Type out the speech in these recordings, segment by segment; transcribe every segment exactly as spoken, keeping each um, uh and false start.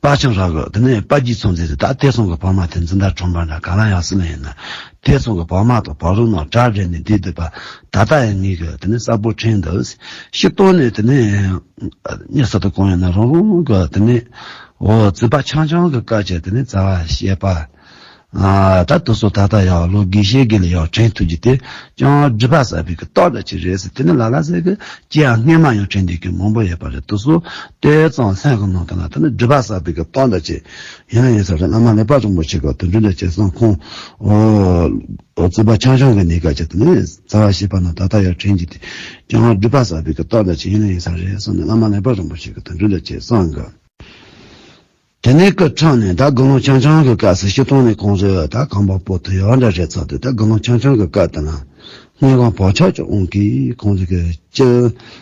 པ་ཆང་རག་གི་དེ་ནས་པ་རྒྱུད་ཚང་ཟེར་ཏེ། ད་དེ་ཚང་གི་བག་མ་དེ་འཛིན་གྲྭ་ཁྲོམ་པ་འདྲ་ག་ལ་ཡང་སྲིད་ལ་ཡིན་ན། དེ་ཚང་གི་བག་མ་དང་བག་རོ་ནང་གྲ་སྒྲིག་ནས་བསྡད་སྡོད་པ། ད་ལྟ་ཡང་ངེད་ཀྱི་དེ་ནས་གསལ་པོ་དྲན་འདུག། སྤྱིར་བཏང་ནས་དེ་ནས་གཉིད་སད་དུ་གང་ཡིན་ན་རང་རང་གི་དེ་ནས་འོ་རྩིས་པ་ཆུང་ཆུང་གི་སྐབས་ཀྱི་དེ་ནས་རྩ་བ་བཤད་པ། ཨ་ད་དེ་ཚོ་ད་ལྟ་ཡང་ལོ་དགུ་བཞི་གི་ལ་ཡང་དྲན་ཐུབ་རྒྱུ་དེ་ཀྱང་སྒྲིབ་པ་བསགས་པའི་གི་རྟགས་འདྲ་ཅིག་རེད་ཟེར། དེ་ནི་ལ་ལ་ཟེར་གི་ཅི་ཡང་སྔས་མ་ཡང་དྲན་བསྡད་ཀྱི་མང་པོ་ཡོད་པ་རེད། དེ་ཚོ་དེ་ཙམ་སེམས་ཀྱི་ནང་དུ་ན་དེ་ནི་སྒྲིབ་པ་བསགས་པའི་གི་རྟགས་འདྲ་ཅིག་ཡིན་ན་ཡིན་ས་རེད། བླ་མ་ཀླད་པ་རིན་པོ་ཆེ་གི་དེ་འདྲ་འདྲ་ཅིག་གསུངས། ཁོང་ཨོ་ཨོ་རྩིས་པ་ཆུང་ཆུང་གི་གནས་སྐབས་ཀྱི་དེ་ནི་རྩ་བ་བཤད་པ་ན་ད་ལྟ་ཡང་དྲན་རྒྱུ་དེ་ཀྱང་སྒྲིབ་པ་བསགས་པའི་གི་རྟགས་འདྲ་ཅིག་ཡིན་ན་ཡིན་ས་རེད་གསུངས་ནས། བླ་མ་ཀླད་པ་རིན་པོ་ཆེ་གི་དེ་འདྲ་འདྲ་ཅིག་གསུངས་གི། དེ་ནས་སྐུ་འཁྲུངས་ནས་ད་དགུང་ལོ་ཆུང་ཆུང་གི་སྐབས་སུ་སྤྱིར་བཏང་ནས་ཁོང་ཚོས་ད་ཁང་པ་སྤོ་ཐུབ་ཡག་འདྲ་རེད་ཚར་དུས། ད་དགུང་ལོ་ཆུང་ཆུང་གི་སྐབས་དེ་ན་སྔས་མ་བག་ཆགས་ཀྱི་དབང་གིས་ཁོང་ཚོ་གི་ཅི་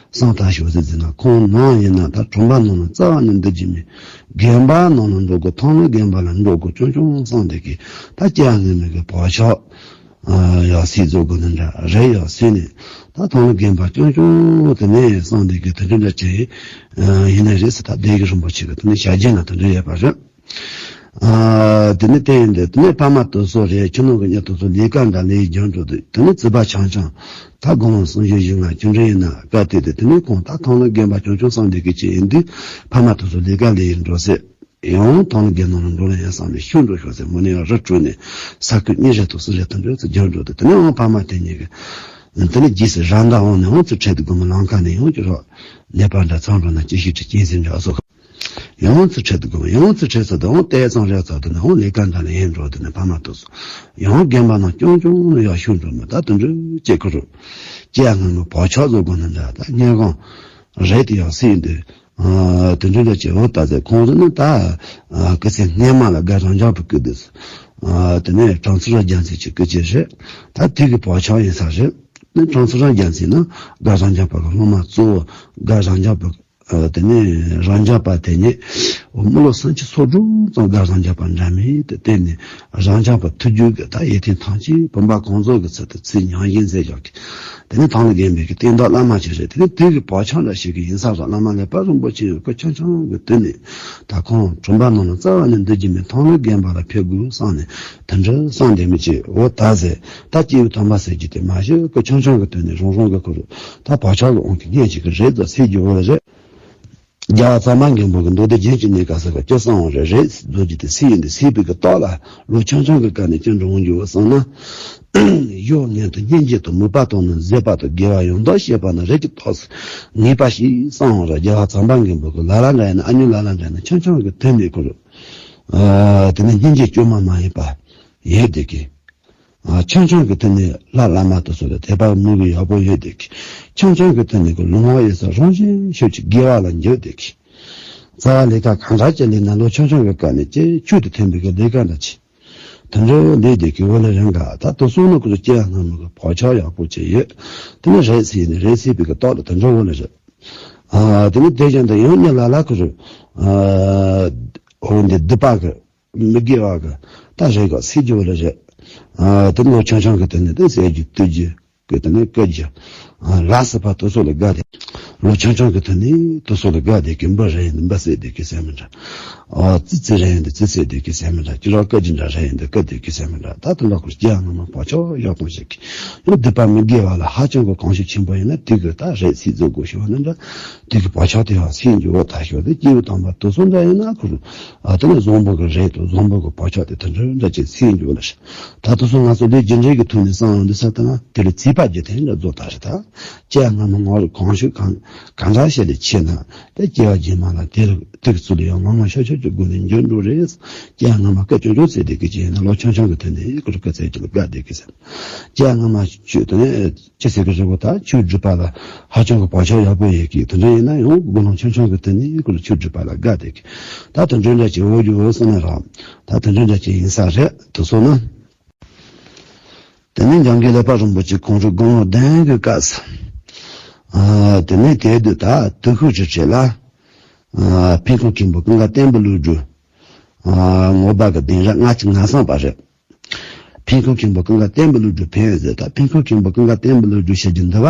གསང་ཐག་ཞོག་ཟེར་ཟེར་ན། ཁོང་ནང་ཡིན་ན་ད་ཁྲོམ་པ་ནང་ལ་རྩ་བ་ནས་འདུ་རྒྱུ་མེད། དགོན་པ་ནང་ལ་འགྲོ་དགོས། ཐང་ལྷ་དགོན་པ་ལ་འགྲོ་དགོས། ཆུང་ཆུང་བསམ་དེ་གི་ད་སྐྱེ་བ་སྔོན་མའི་གི་བག་ཆགས། ཨ་ཡག་སྲིད་བཟོ་དགོས་ནི་འདྲ་རེད། ཡག་སྲིད་ནས་ད་ཐང་ལྷ་དགོན་པ་ཆུང་ཆུང་དེ་ནས་བསམ་དེ་གི་དེ་འདྲ་འདྲ་བྱས་ཡིན་ནི་རེད་ཟེར། ད་སྡེ་དགེ་རིན་པོ་ཆེ་གི་དེ་ནས་ཞལ་རྒྱུན་ལ་དེ་འདྲ་ཡོད་པ་རེད། ཨ་དེ་ནས་དེ་ཡིན་དུས་དེ་ནས་ཕ་མ་དེ་ཚོ་རེད། ཁྱིམ་ནང་གི་མྱི་དེ་ཚོ་ལས་ཀ་འདྲ་ལས་རྒྱུན་འགྲོ་དུས། དེ་ནས་རྩིས་པ་ཆུང་ཆུང་ད་དགུང་ལོ་སུམ་ཅུ་བཞི་ལྔ་ཅིག་འདྲ་ཡིན་ན་སྐབས་དེ་དུས། དེ་ནས་ཁོང་ད་ཐང་ལྷ་དགོན་པ་ཆུང་ཆུང་བསམ་དེ་གི་ཅིག་ཡིན་དུས་ཕ་མ་དེ་ཚོ་ལས་ཀ་ལས་ཡིན་འགྲོ་ཟེར། ཡང་ཐང་ལྷ་དགོན་ནང་ལ་འགྲོ་ལ་ཡང་བསམ་ནས་ཤུགས་འགྲོ་ཤོག་ཟེར། མོ་ནས་ཡང་རི་བྲོས་ནས་ས་ཁུག་གཉིས་རེ་དང་གསུམ་རེ་དང་འདྲ་ཚོ་རྒྱུན་འགྲོ་དུས། དེ་ནས་འོང་ཕ་མ་དེ་གཉིས་ཀྱི་དེ་ནས་རྗེས་སུ་ར་མདའ་འོང་ནས་འོང་ཚུར་ཁྲིད་དུ་དགོན་པ་ལམ་ཁ་ནས་ཡང་ཅི་རོགས་ནད་པ་འདྲ་ཚང་འགྲོ་ན་ཅི་ཞིག་ཅི་སྐྱིན་ཟིན་འདྲ་སོགས། ཡང་ཚུར་ཁྲིད་དུ་དགོན་པ་ཡང་ཚུར་ཁྲིད་ཚུར་དུ་འོང་ཏེ་ཚང་རེ་ཚར་དུ་ནས་འོང་ལས་ཀ་འདྲ་ལས་ཡིན་འགྲོ་དུས་ནས་ཕ་མ་དེ་ཚོ་ཡང་དགོན་པ་ནང་ཆུང་ཆུང་ལ་ཡང་ཤུགས་འགྲོ་མི་ད་དུ་འགྲོ་ཅེས་ཁུ་རུ་ཅེས་ཡང་ངང་གི་བག་ཆགས་བཟོ་དགོས་ནི་འདྲ། ད་སྙན་གང་རེད་དེ་ཡང་སྲིད་འདུག། ཨ་དེ་འདྲ་འདྲ་བྱེད་འོ་ད་ཟེར། ཁོང་ཚོ་ནི་ད་ཨ་སྐུ་ཚེ་སྔས་མ་ལ་དགའ་རང་འཇགས་པའི་སྐུ་འདུག། ཨ་དེ་ནས་དྲང་ཚུར་རྒྱལ་མཚན་གྱི་སྐུ་ཅི་རེད། ད་དེ་གི་བག་ཆགས་ཡིན་ས་རེད། ནི་དྲང་ཚུར་རྒྱལ་མཚན་ནི་དགའ་རང་འཇགས་པ་གི་སློབ་མ་གཙོ་བོ་དགའ་རང་འཇགས་པ། ཨ་དེ་ནས་རང་འཇགས་པ་དེ་ཉིད་འོ་མི་ལོ་སུམ་ཅུ་སོ་དྲུག་ཙམ་དགའ་རང་འཇགས་པ་འདྲ་མིན་དེ་བསྟེན་ནས་རང་འཇགས་པ་ཐུགས་རྒྱུད་ཀྱི་ད་ཡིད་བརྟན་ཐམས་ཅད་བུམ་པ་གང་བྱོའི་ཚུལ་དུ་ཚུར་མྱང་བཞིན་མཛད་བཞག་གི། དེ་ནས་ཐང་ལྷ་དགོན་པའི་གི་བསྟན་བདག་བླ་མ་ཅིག་རེད། དེ་ནས་དེ་གི་བག་ཆགས་འདྲ་ཞིག་གི་ཡིན་ས་རེད། བླ་མ་ཀླད་པ་རིན་པོ་ཆེ་ཡང་སྐུ་ཆུང་ཆུང་གི་དུས་ནས་ད་ཁོང་ཁྲོམ་པ་ནང་ལ་རྩ་བ་ནས་འདུ་རྒྱུ་མེད། ཐང་ལྷ་དགོན་པ་ལ་ཕེབས་དགོས་བསམ་ནས་དེ་འདྲ་བསམ་བསྡད་མི་ཅིག་འོ་ད་ཟེར། ད་སྐྱེས་བུ་དམ་པ་ཟེར་རྒྱུ་དེ་མ་གཞི་སྐུ་ཆུང་ཆུང་གི་དུས་ནས་རང་རང་གི་ཁུ་རུ་ད་བག་ཆགས་ཀྱི་དབང་གིས་བསྙེན་བྱེད་ཀྱི་རེད་དོ་ཟེར་རྒྱུ་འོ་རེད། རྒྱལ་བ་གཙང་པ་མགོན་པོ་གི་མདོ་སྡེ་རྒྱན་གྱི་གནས་སྐབས་སུ་ཀྱི་ཅི་གསང་བ་རེ་རེ་རྫོགས་རྒྱུ་དེ་སྲིད་ཡིན་དུ་སྲིད་པའི་གི་རྟགས་ལ་ལོ་ཆུང་ཆུང་གི་སྐབས་ནས་ཅི་འགྲོ་འོང་རྒྱུ་བོ་གསང་ན། གཞོགས་སྔོན་དུ་སྙིང་རྗེ་དང་མོས་པ་དང་ནི་བཟོད་པ་དང་དགེ་བ་ཡང་དག་བྱེད་པ་ནི་རིགས་ཀྱི་ཐོག་སུ་ངེས་པ་ཞིག་གསང་བ་རེ། རྒྱལ་བ་གཙང་པ་མགོན་པོ་གི་ལ་ལ་འདྲ་ཡིན་ན་ཨ་ཉུ་ལ་ལ་འདྲ་ཡིན་ན་ཆུང་ཆུང་གི་དུས་ནས་ཁུ་རུ། ཨ་དེ་ནས་སྙིང་རྗེ་བཅོས་མ་མ་ཡིན་པ་ཡོད་དེ་གི། ཨ་ཆུང་ཆུང་གི་དུས་ནས་ལྷ་བླ་མ་དེ་ཚོ་ལ་དད་པ་མོས་གུས་ཡག་པོ་ཡོད་དེ། ཆུང་ཆུང་གི་དུས་ནས་ཀྱི་ལུས་ངག་ཡིད་གསུམ་རང་བཞིན་ཤུགས་ཀྱིས་དགེ་བ་ལ་འགྱུར་དེ། རྩ་བ་ལས་ཀ་གང་འདྲ་ཅིག་ལས་ན་ལོ་ཆུང་ཆུང་གི་སྐབས་ནས་ཀྱི་ཆོས་དེ་མཐུན་པའི་གི་ལས་ཀ་འདྲ་ཅིག་དེ་འདྲ་ལས་དེ་གི་འོ་ལས་རང་ག་ད་དུ་སོང་ན་ཁོ་ཚོ་སྐྱེ་ཡ་སྔ་མོ་གི་བག་ཆགས་ཡག་པོ་ཅིག་ཡོད། དེ་ནས་རེད་ཟེར་ནས་རེད་ཟེར་བའི་གི་རྟགས་ལ་དེ་འདྲ་འོ་ལས་རེད། ཨ་དེ་ནས་དེ་བཞིན་དུ་ཡང་ཉི་ལ་ལ་ཁོ་ཚོ་ཨ་འོ་འདི་སྡིག་པ་གི་མི་དགེ་བ་གི་ད་རེ་ག་སྲིད་རྒྱུ་ལ་རེད། ཨ་དེ་ལོ་ཆུང་ཆུང་གི་དེ་ནས་དེ་ཟེར་རྒྱུ་བཏུལ་རྒྱུ་གི་དེ་ནས་བཀའ་རྒྱུ། ཨ་ལ་སྲིད་པ་དེ་ཚོ་ལ་དགའ་སྟེ། ལོ་ཆུང་ཆུང་གི་དེ་ནས་དེ་ཚོ་ལ་དགའ་སྟེ་གི་འབུ་རེ་ཡིན་འབུ་བསད་དེ་གི་ཟེར་མི་འདྲ། ཨ་ཙི་ཙི་རེ་ཡིན་དེ་ཙི་བསད་དེ་གི་ཟེར་མི་འདྲ། ཅི་རོགས་བཀའ་རྒྱུ་འདྲ་རེ་ཡིན་དེ་བཀའ་དེ་གི་ཟེར་མི་འདྲ། ད་དེ་ལོ་ཁོ་སྐྱེ་ཡ་ནང་ན་བག་ཆགས་ཡག་པོ་ཞིག་གི་ཡང་སྡིག་པ་མི་དགེ་བ་ལ་ཧ་ཅང་གི་གང་ཤུགས་ཆེན་པོ་ཡིན་ན་དེ་གི་ད་རེ་སྲིད་རྫོགས་དགོས་ཞུ་བ་ནི་འདྲ། དེ་གི་བག་ཆགས་དེ་ཡང་སྲིད་རྒྱུ་བོ་ད་ཞོ་དེ་སྐྱེས་བུ་དམ་པ་དེ་ཚོ་འདྲ་ཡིན་ན་ཁོ་རུ། ཨ་དེ་ནི་བཟང་པོ་གི་རེད་དོ། བཟང་པོ་གི་བག་ཆགས་དེ་དེ་འདྲ་འདྲ་ཅིག་སྲིད་འགྱུར་ལ་ཤི། ད་དུ་སོང་ང་ཚོ་ལས་རྒྱུ་འབྲས་ཀྱི་ཐོག་ནས་བསམ་ཡོང་དུས་ས་དེ་ན་དེ་ལས་རྩིས་པ་རྒྱུ་དེ་འདྲ་རྫོགས་ད་རེད་ད། ཅི་ཡང་སྔ་མ་ངོ་རུ་གང་ཤུགས་གང་གང་འདྲ་བྱས་ལས་ཆེ་ན་དེ་སྐྱེ་བ་རྗེས་མ་ལ་དེ་རུ་དེ་གི་ཚུལ་ལ་ཡང་མང་མང་ཤོ་ཤོ་གི་སྒོ་ནས་འགྱུར་འགྲོ་རེད། ཅི་ཡང་སྔ་མ་སྐད་ཅོ་ཅོ་ཚེ་དེ་གི་ཅི་ཡིན་ན་ལོ་ཆུང་ཆུང་གི་དེ་ནས་ཀུ་རུ་ཀ་ཚེ་གི་ལ་དགའ་དེ་གི་ཟེར། ཅི་ཡང་སྔ་མ་ཆུ་དེ་ནས། ཅི་ཟེར་གི་རེད་གོ། ད་ཆོས་སྒྲུབ་པ་ལ་ཧ་ཅང་གི་བག་ཆགས་ཡག་པོ་ཡོད་ཀི། དེ་འདྲ་ཡིན་ན་ཡང་དགུང་ལོ་ཆུང་ཆུང་གི་དེ་ནས་ཁོ་ལ་ཆོས་སྒྲུབ་པ་ལ་དགའ་བསྡད་ཀི། ད་དེ་འདྲ་འདྲ་ཅིག་འོ་རྒྱུ་འོ་སོང་ན་ར། ད་དེ་འདྲ་འདྲ་ཅིག་ཡིན་ས་རེད་དུ་སོང་ན། དེ་ནས་འཇམ་མགོན་ཀླད་པ་རིན་པོ་ཆེ་ཁོང་ཚོ་དགུང་ལོ་བདུན་གི་སྐབས་སུ། ཨ་དེ་ནས་དེ་དུས་ད་དུས་ཤུགས་ཀྱི་ཆེད་ལ། ཨ་ཕུན་ཁུག་མཁན་པོ་ཀུན་དགའ་བསྟན་པའི་གླུ་སྒྲོན། ཨ་ངོ་པ་གི་གདན་རབས་ལྔ་བཅུ་ང་གསུམ་པ་རེད། ཕུན་ཁུག་མཁན་པོ་ཀུན་དགའ་བསྟན་པའི་གླུ་སྒྲོན་ཕན་ཡོད་ཟེར། ད་ཕུན་ཁུག་མཁན་པོ་ཀུན་དགའ་བསྟན་པའི་གླུ་སྒྲོན་བཤད་རྒྱུ་འདི་བ།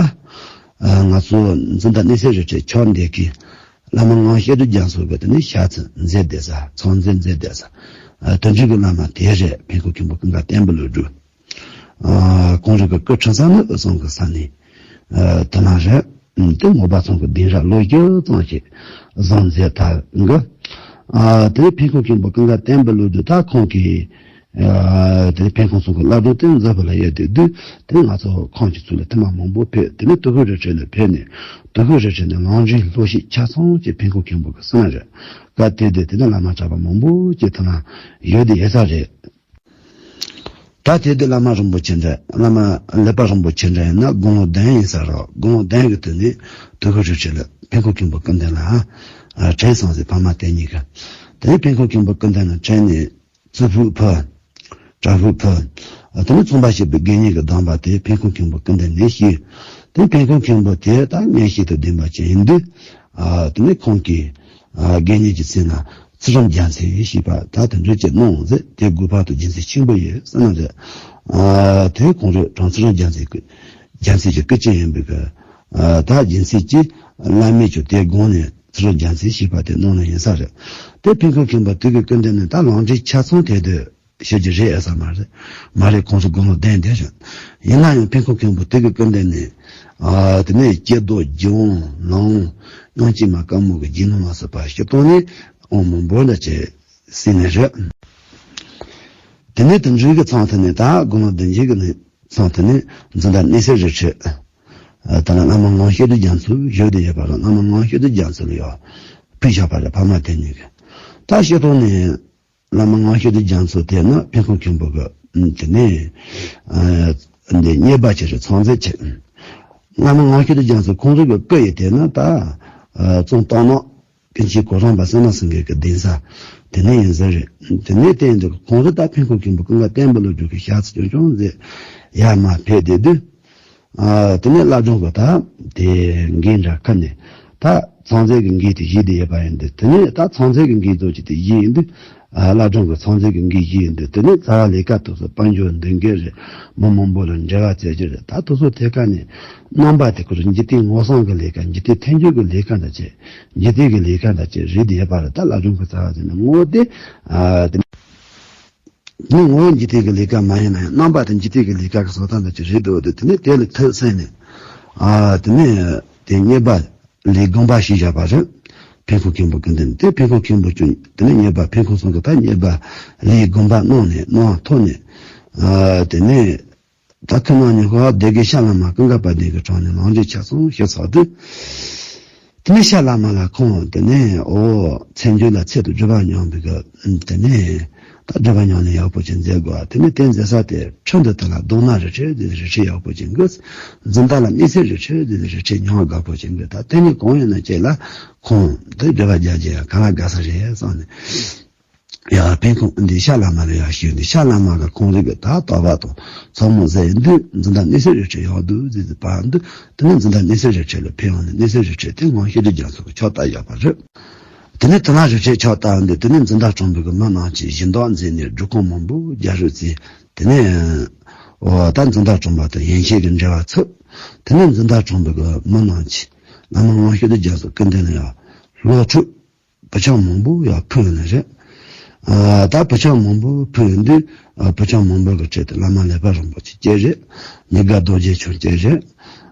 ང་ཚོ་འཛིན་གྲྭ་གནས་ཚད་རེ་ཁྲིད་ཆོག་འདེད་ཀི། བླ་མ་ངག་དབང་བཤད་སྒྲུབ་རྒྱ་མཚོ་གི་དེ་ནས་ཞལ་ཚིག་མཛད་བསྡད་ས། ཚང་མཛད་མཛད་བསྡད་ས། ཨ། དེ་འདྲའི་གི་བླ་མ་དེ་རེད། འཕན་ཁུག་མཁན་པོ་ཀུན་དགའ་བསྟན་པའི་བློ་གྲོས། ཨ། ཁོང་རང་གི་སྐུ་འཁྲུངས་ས་ནི་དབུས་གཙང་གི་ས་གནས། ཨ། དེ་ན་རེད། ཨ། དེ་མོ་པ་ཚང་གི་གདན་རབས་ལོ་བརྒྱ་ཙམ་ཞིག་བཟང་མཛད་ཐལ་གི། ཨ། དེ་འཕན་ཁུག་མཁན་པོ་ཀུན་དགའ་བསྟན་པའི་བློ་གྲོས་ད་ཁོང་གིས། ཨ། དེ་འཕན་ཁུག་ཚང་གི་བླ་སྒྲུང་དེ་མཛད་པ་ལ་ཡོད་དེ་དུས། དེ་ང་ཚོ་ཁོང་གི་ཚུལ་ལ་ཐེངས་མ་མང་པོ་ཕེབས། དེ་ནས་དུ་ཁུ་རི་ཁྲོད་ལ་ཕེབས་ནས། དུ་ཁུ་རི་ཁྲོད་ནས་ལམ་འབྲས་བློ་ཤེས་ཆ་ཚང་གི་འཕན་ཁུག་མཁན་པོ་གི་གསུང་རེད། སྐབས་དེ་དུས་དེ་ནས་བླ་མ་གྲྭ་པ་མང་པོ་ཅིག་ཐང་ཡོད་དེ་ཡོད་ས་རེད། ད་དེ་དུས་བླ་མ་རིན་པོ་ཆེ་འདྲ། བླ་མ་ཀླད་པ་རིན་པོ་ཆེ་འདྲ་ཡིན་ན་དགུང་ལོ་བདུན་ཡིན་ས་རེད། དགུང་ལོ་བདུན་གི་དུས་ནས་དུ་ཁུ་རི་ཁྲོད་ལ་འཕན་ཁུག་མཁན་པོ་སྐུ་མདུན་ལ། ཨ། བྲོས་སོང་ཟེར། ཕ་མ་དེ་གཉིས་ཀ། དེ་ནས་འཕན་ཁུག་མཁན་པོ་སྐུ་མདུན་ལ་བྲོས་ནས། རྩི་ཕུག་ཕུལ། བྲག་ཕུག་ཕུལ། ཨ། དེ་ནས་ཚོང་པ་ཞིག་པའི་དགེ་བསྙེན་གྱི་གདམས་པ་དེ་འཕན་ཁུག་མཁན་པོ་སྐུ་མདུན་ནས་ཞུས། དེ་འཕན་ཁུག་མཁན་པོ་དེ་ད་མངོན་ཤེས་དང་ལྡན་པ་ཅིག་ཡིན་དུས། ཨ། དེ་ནས་ཁོང་གིས། ཨ། དགེ་བསྙེན་གྱི་མཚན་ལ་ཚུལ་ཁྲིམས་རྒྱལ་མཚན་ཞེས་པ་ད་དེ་འདྲ་ཅིག་གནང་ཟེར། དེ་དགོས་པ་དང་རྒྱུ་མཚན་ཆེན་པོ་ཡོད་བསམ་ནི་རེད། ཨ། དེ་ཁོང་རང་ཚུལ་ཁྲིམས་རྒྱལ་མཚན་གྱི། རྒྱལ་མཚན་གྱི་སྐུ་ཅན་ཡིན་པའི་གི། ཨ། ད་རྒྱུ་མཚན་གྱིས་བླ་མས་ཀྱང་དེ་དགོངས་ནས། ཚུལ་ཁྲིམས་རྒྱལ་མཚན་ཞེས་པ་དེ་གནང་ནི་ཡིན་ས་རེད། དེ་འཕན་ཁུག་མཁན་པོ་དེ་གི་སྐུ་མདུན་ནས་ད་ལམ་འབྲས་ཆ་ཚང་དེ་དུས་ཤོད་ཀྱི་རེད་ཨེ་ས་མ་རེད། མ་རེད། ཁོང་ཚོ་དགུང་ལོ་བདུན་དེ་བཞིན། ཡིན་ན་ཡང་འཕན་ཁུག་མཁན་པོ་དེ་གི་སྐུ་མདུན་ནས། ཨ། དེ་ནས་སྐྱིད་སྡུག་རྒྱུ་དབང་ལམ་དབང་། དབྱངས་ཅན་མ་དཀར་མོ་གི་རྒྱུད་ལུང་ལ་སོགས་པ་ཞིག་བཏོན་ནས་དབང་མང་པོ་འདྲ་ཅིག་གསན་ནི་རེད། དེ་ནས་དེ་འདྲའི་གི་མཚམས་དེ་ནས་ད་དགུང་ལོ་བདུན་ཅུ་གི་ནས་མཚམས་དེ་ནས་འཛིན་བདག་སྣང་སྲིད་རི་ཁྲོད། ཨ། ད་ལ་བླ་མ་ངག་དབང་བཤད་སྒྲུབ་རྒྱ་མཚོ་བཞུགས་བསྡད་ཡོད་པ་རེད། བླ་མ་ངག་དབང་བཤད་སྒྲུབ་རྒྱ་མཚོ་ལ་ཡང་ཕུལ་བཞག་པ་རེད། ཕ་མ་དེ་གཉིས་ཀྱིས། ད་སྤྱིར་བཏང་ནས་བླ་མ་ངག་དབང་བཤད་སྒྲུབ་རྒྱ་མཚོ་དེ་ནི་འཕན་ཁུག་མཁན་པོ་གི། ཨ། དེ་ནས། ཨ། འདི་གཉེར་པ་ཅིག་རེད། ཚང་མཛད་ཅིག། བླ་མ་ངག་དབང་བཤད་སྒྲུབ་རྒྱ་མཚོ་ཁོང་ཚོ་གི་སྐུ་ཡི་དེ་ནི་ད། ཨ། གཙང་སྟག་ནག་པཎ་ཆེན་གོ་རམས་པ་བསོད་ནམས་སེང་གེ་གི་གདན་ས་དེ་ནས་ཡིན་ས་རེད། དེ་ནས་བསྟན་འདི་ཁོང་ཚོ་ད་འཕན་ཁུག་མཁན་པོ་ཀུན་དགའ་བསྟན་པའི་བློ་གྲོས་ཀྱི་ཞལ་ཚིག་ཆུང་ཆུང་མཛད། ཡར་མར་ཕེབས་བསྡད་དུས། ཨ། དེ་ནས་བླ་སྒྲུང་གི་ད་དེ་འགན་འདྲ་ཁུར་ནས། ད་ཚང་མཛད་ཀྱི་འགན་དེ་བཞེས་བསྡད་ཡོད་པ་ཡིན་དུས། དེ་ནས་ད་ཚང་མཛད་ཀྱི་འགན་དེ་ཅིག་དེ་བཞེས་ཡིན་དུས། ཨ། བླ་སྒྲུང་གི་ཚང་མཛད་ཀྱི་འགན་བཞེས་ཡིན་དུས། དེ་ནས་རྩ་བ་ལས་ཀ་དེ་ཚོ་དཔལ་འབྱོར་འདོན་མཁན་རེད། མི་མང་པོ་ལ་འབྲེལ་བ་བཙལ་རྒྱུ་རེད། ད་དེ་ཚོ་ཐད་ཀ་ནས་རྣམ་པ་དེ་ཁོ་རང་འཇིག་རྟེན་ངོ་སྲུང་གི་ལས་ཀ། འཇིག་རྟེན་མཐུན་འགྱུར་གྱི་ལས་ཀ་འདྲ་བྱས། འཇིག་རྟེན་གྱི་ལས་ཀ་འདྲ་བྱས་རེད་བསྡད་ཡོད་པ་རེད། ད་བླ་སྒྲུང་གི་རྩ་བ་དེ་ནི་ངོ་བོ་དེ། ཨ། དེ་ནི་ངོ་བོ་འཇིག་རྟེན་གྱི་ལས་ཀ་མ་ཡིན་ན་ཡང་རྣམ་པ་དེ་འཇིག་རྟེན་གྱི་ལས་ཀ་གི་བཟོ་ལྟ་འདྲ་ཅིག་རེད་འདུག། དེ་དེ་ནས་དེ་ལ་ཐུགས་སེམས་ནས། ཨ། དེ་ནས་དེ་གཉེར་པ་ལས་དགོངས་པ་ཞུས་བཞག་པ་རེད། འཕན་ཁུག་མཁན་པོ་ཀུན་ལྡན་དེ། འཕན་ཁུག་མཁན་པོ་ཀུན་དེ་ནས་གཉེར་པ། འཕན་ཁུག་ཚང་གི་ད་གཉེར་པ་ལས་དགོངས་པ་གནང་ནས། གནང་བ་ཐོག་ནས། ཨ། དེ་ནས། ད་ཁོང་རྣམ་གཉིས་ཀ་སྡེ་དགེ་ཤར་བླ་མ་ཀུན་དགའ་དཔལ་ལྡན་གྱི་དྲུང་ནས་ལམ་འབྲས་ཆ་ཚང་ཞུས་ཚར་དུས། དེ་ནས་ཤར་བླ་མ་ལ་ཁོང་དེ་ནས། ཨོ། མཚན་བརྗོད་ལ་ཚད་དུ་སྒྲུབ་པ་མྱོང་བའི་གི། དེ་ནས་ད་སྒྲུབ་པ་མྱོང་ནས་ཡག་པོ་ཅིག་མཛད་དགོས། དེ་ནས་དེ་མཛད་ས་དེ་ཁྲི་འདི་དག་ལ་གདོང་ན་རི་ཁྲོད་ཟེར་རི་ཁྲོད་ཡག་པོ་ཅིག་གི། འཛིན་བདག་ལ་སྣང་སྲིད་རི་ཁྲོད་ཟེར་རི་ཁྲོད་ཉམས་དགའ་པོ་ཅིག་གི། ད་དེ་གཉིས་གང་ཡིན་ན་ཅིག་ལ་ཁོང་དེ་སྒྲུབ་པ་རྒྱག་རྒྱུ་ཡང་ག་ལ་དགའ་ས་རེད་བསམ་ནས། ཡ། འཕན་ཁུག་འདི་ཤར་བླ་མ་ལ་ཡར་ཞུས་ནས། ཤར་བླ་མ་གིས་ཁོང་རང་གི་ད་དོགས་པ་དང་ཚང་མ་བསལ་དུས། འཛིན་བདག་སྣང་སྲིད་རི་ཁྲོད་ཡག་འདུག་ཟེར་ཟེར་བ་འདུག། དེ་ནས་འཛིན་བདག་སྣང་སྲིད་རི་ཁྲོད་ལ་ཕེབས་ཡོང་ནས། སྣང་སྲིད་རི་ཁྲོད་དེ་ངག་དབང་བཤད་སྒྲུབ་རྒྱ་མཚོ་གིས་ཕྱག་བཏབ་བཞག་པ་རེད། དེ་ནས་དེ་ན་རི་ཁྲོད་ཕྱག་བཏབ་འདི། དེ་ནས་འཛིན་བདག་གྲོང་པའི་གི་མི་རྣམས་ཀྱིས་སྦྱིན་བདག་མཛད་ནས་སྒྲུབ་ཁང་མང་པོ་རྒྱག་རོགས་བྱས། དེ་ནས། འོ། ད་འཛིན་བདག་གྲོང་པ་དང་ཡན་ཆད་ཀྱི་འབྲེལ་བ་ཚུགས། དེ་ནས་འཛིན་བདག་གྲོང་པའི་གི་མི་རྣམས་ཀྱིས་བླ་མ་ངག་དབང་བཤད་སྒྲུབ་རྒྱ་མཚོ་སྐུ་མདུན་ལ་ཡང་བློ་ཕྲུག་བུ་ཆུང་མང་པོ་ཡང་ཕུལ་ནི་རེད། ཨ། ད་བུ་ཆུང་མང་པོ་ཕུལ་དུས། ཨ། བུ་ཆུང་མང་པོ་གི་གྲས་དེ་བླ་མ་ཀླད་པ་རིན་པོ་ཆེ་གཅིག་རེད། ཉི་དགའ་རྡོ་རྗེ་འཆང་གཅིག་རེད།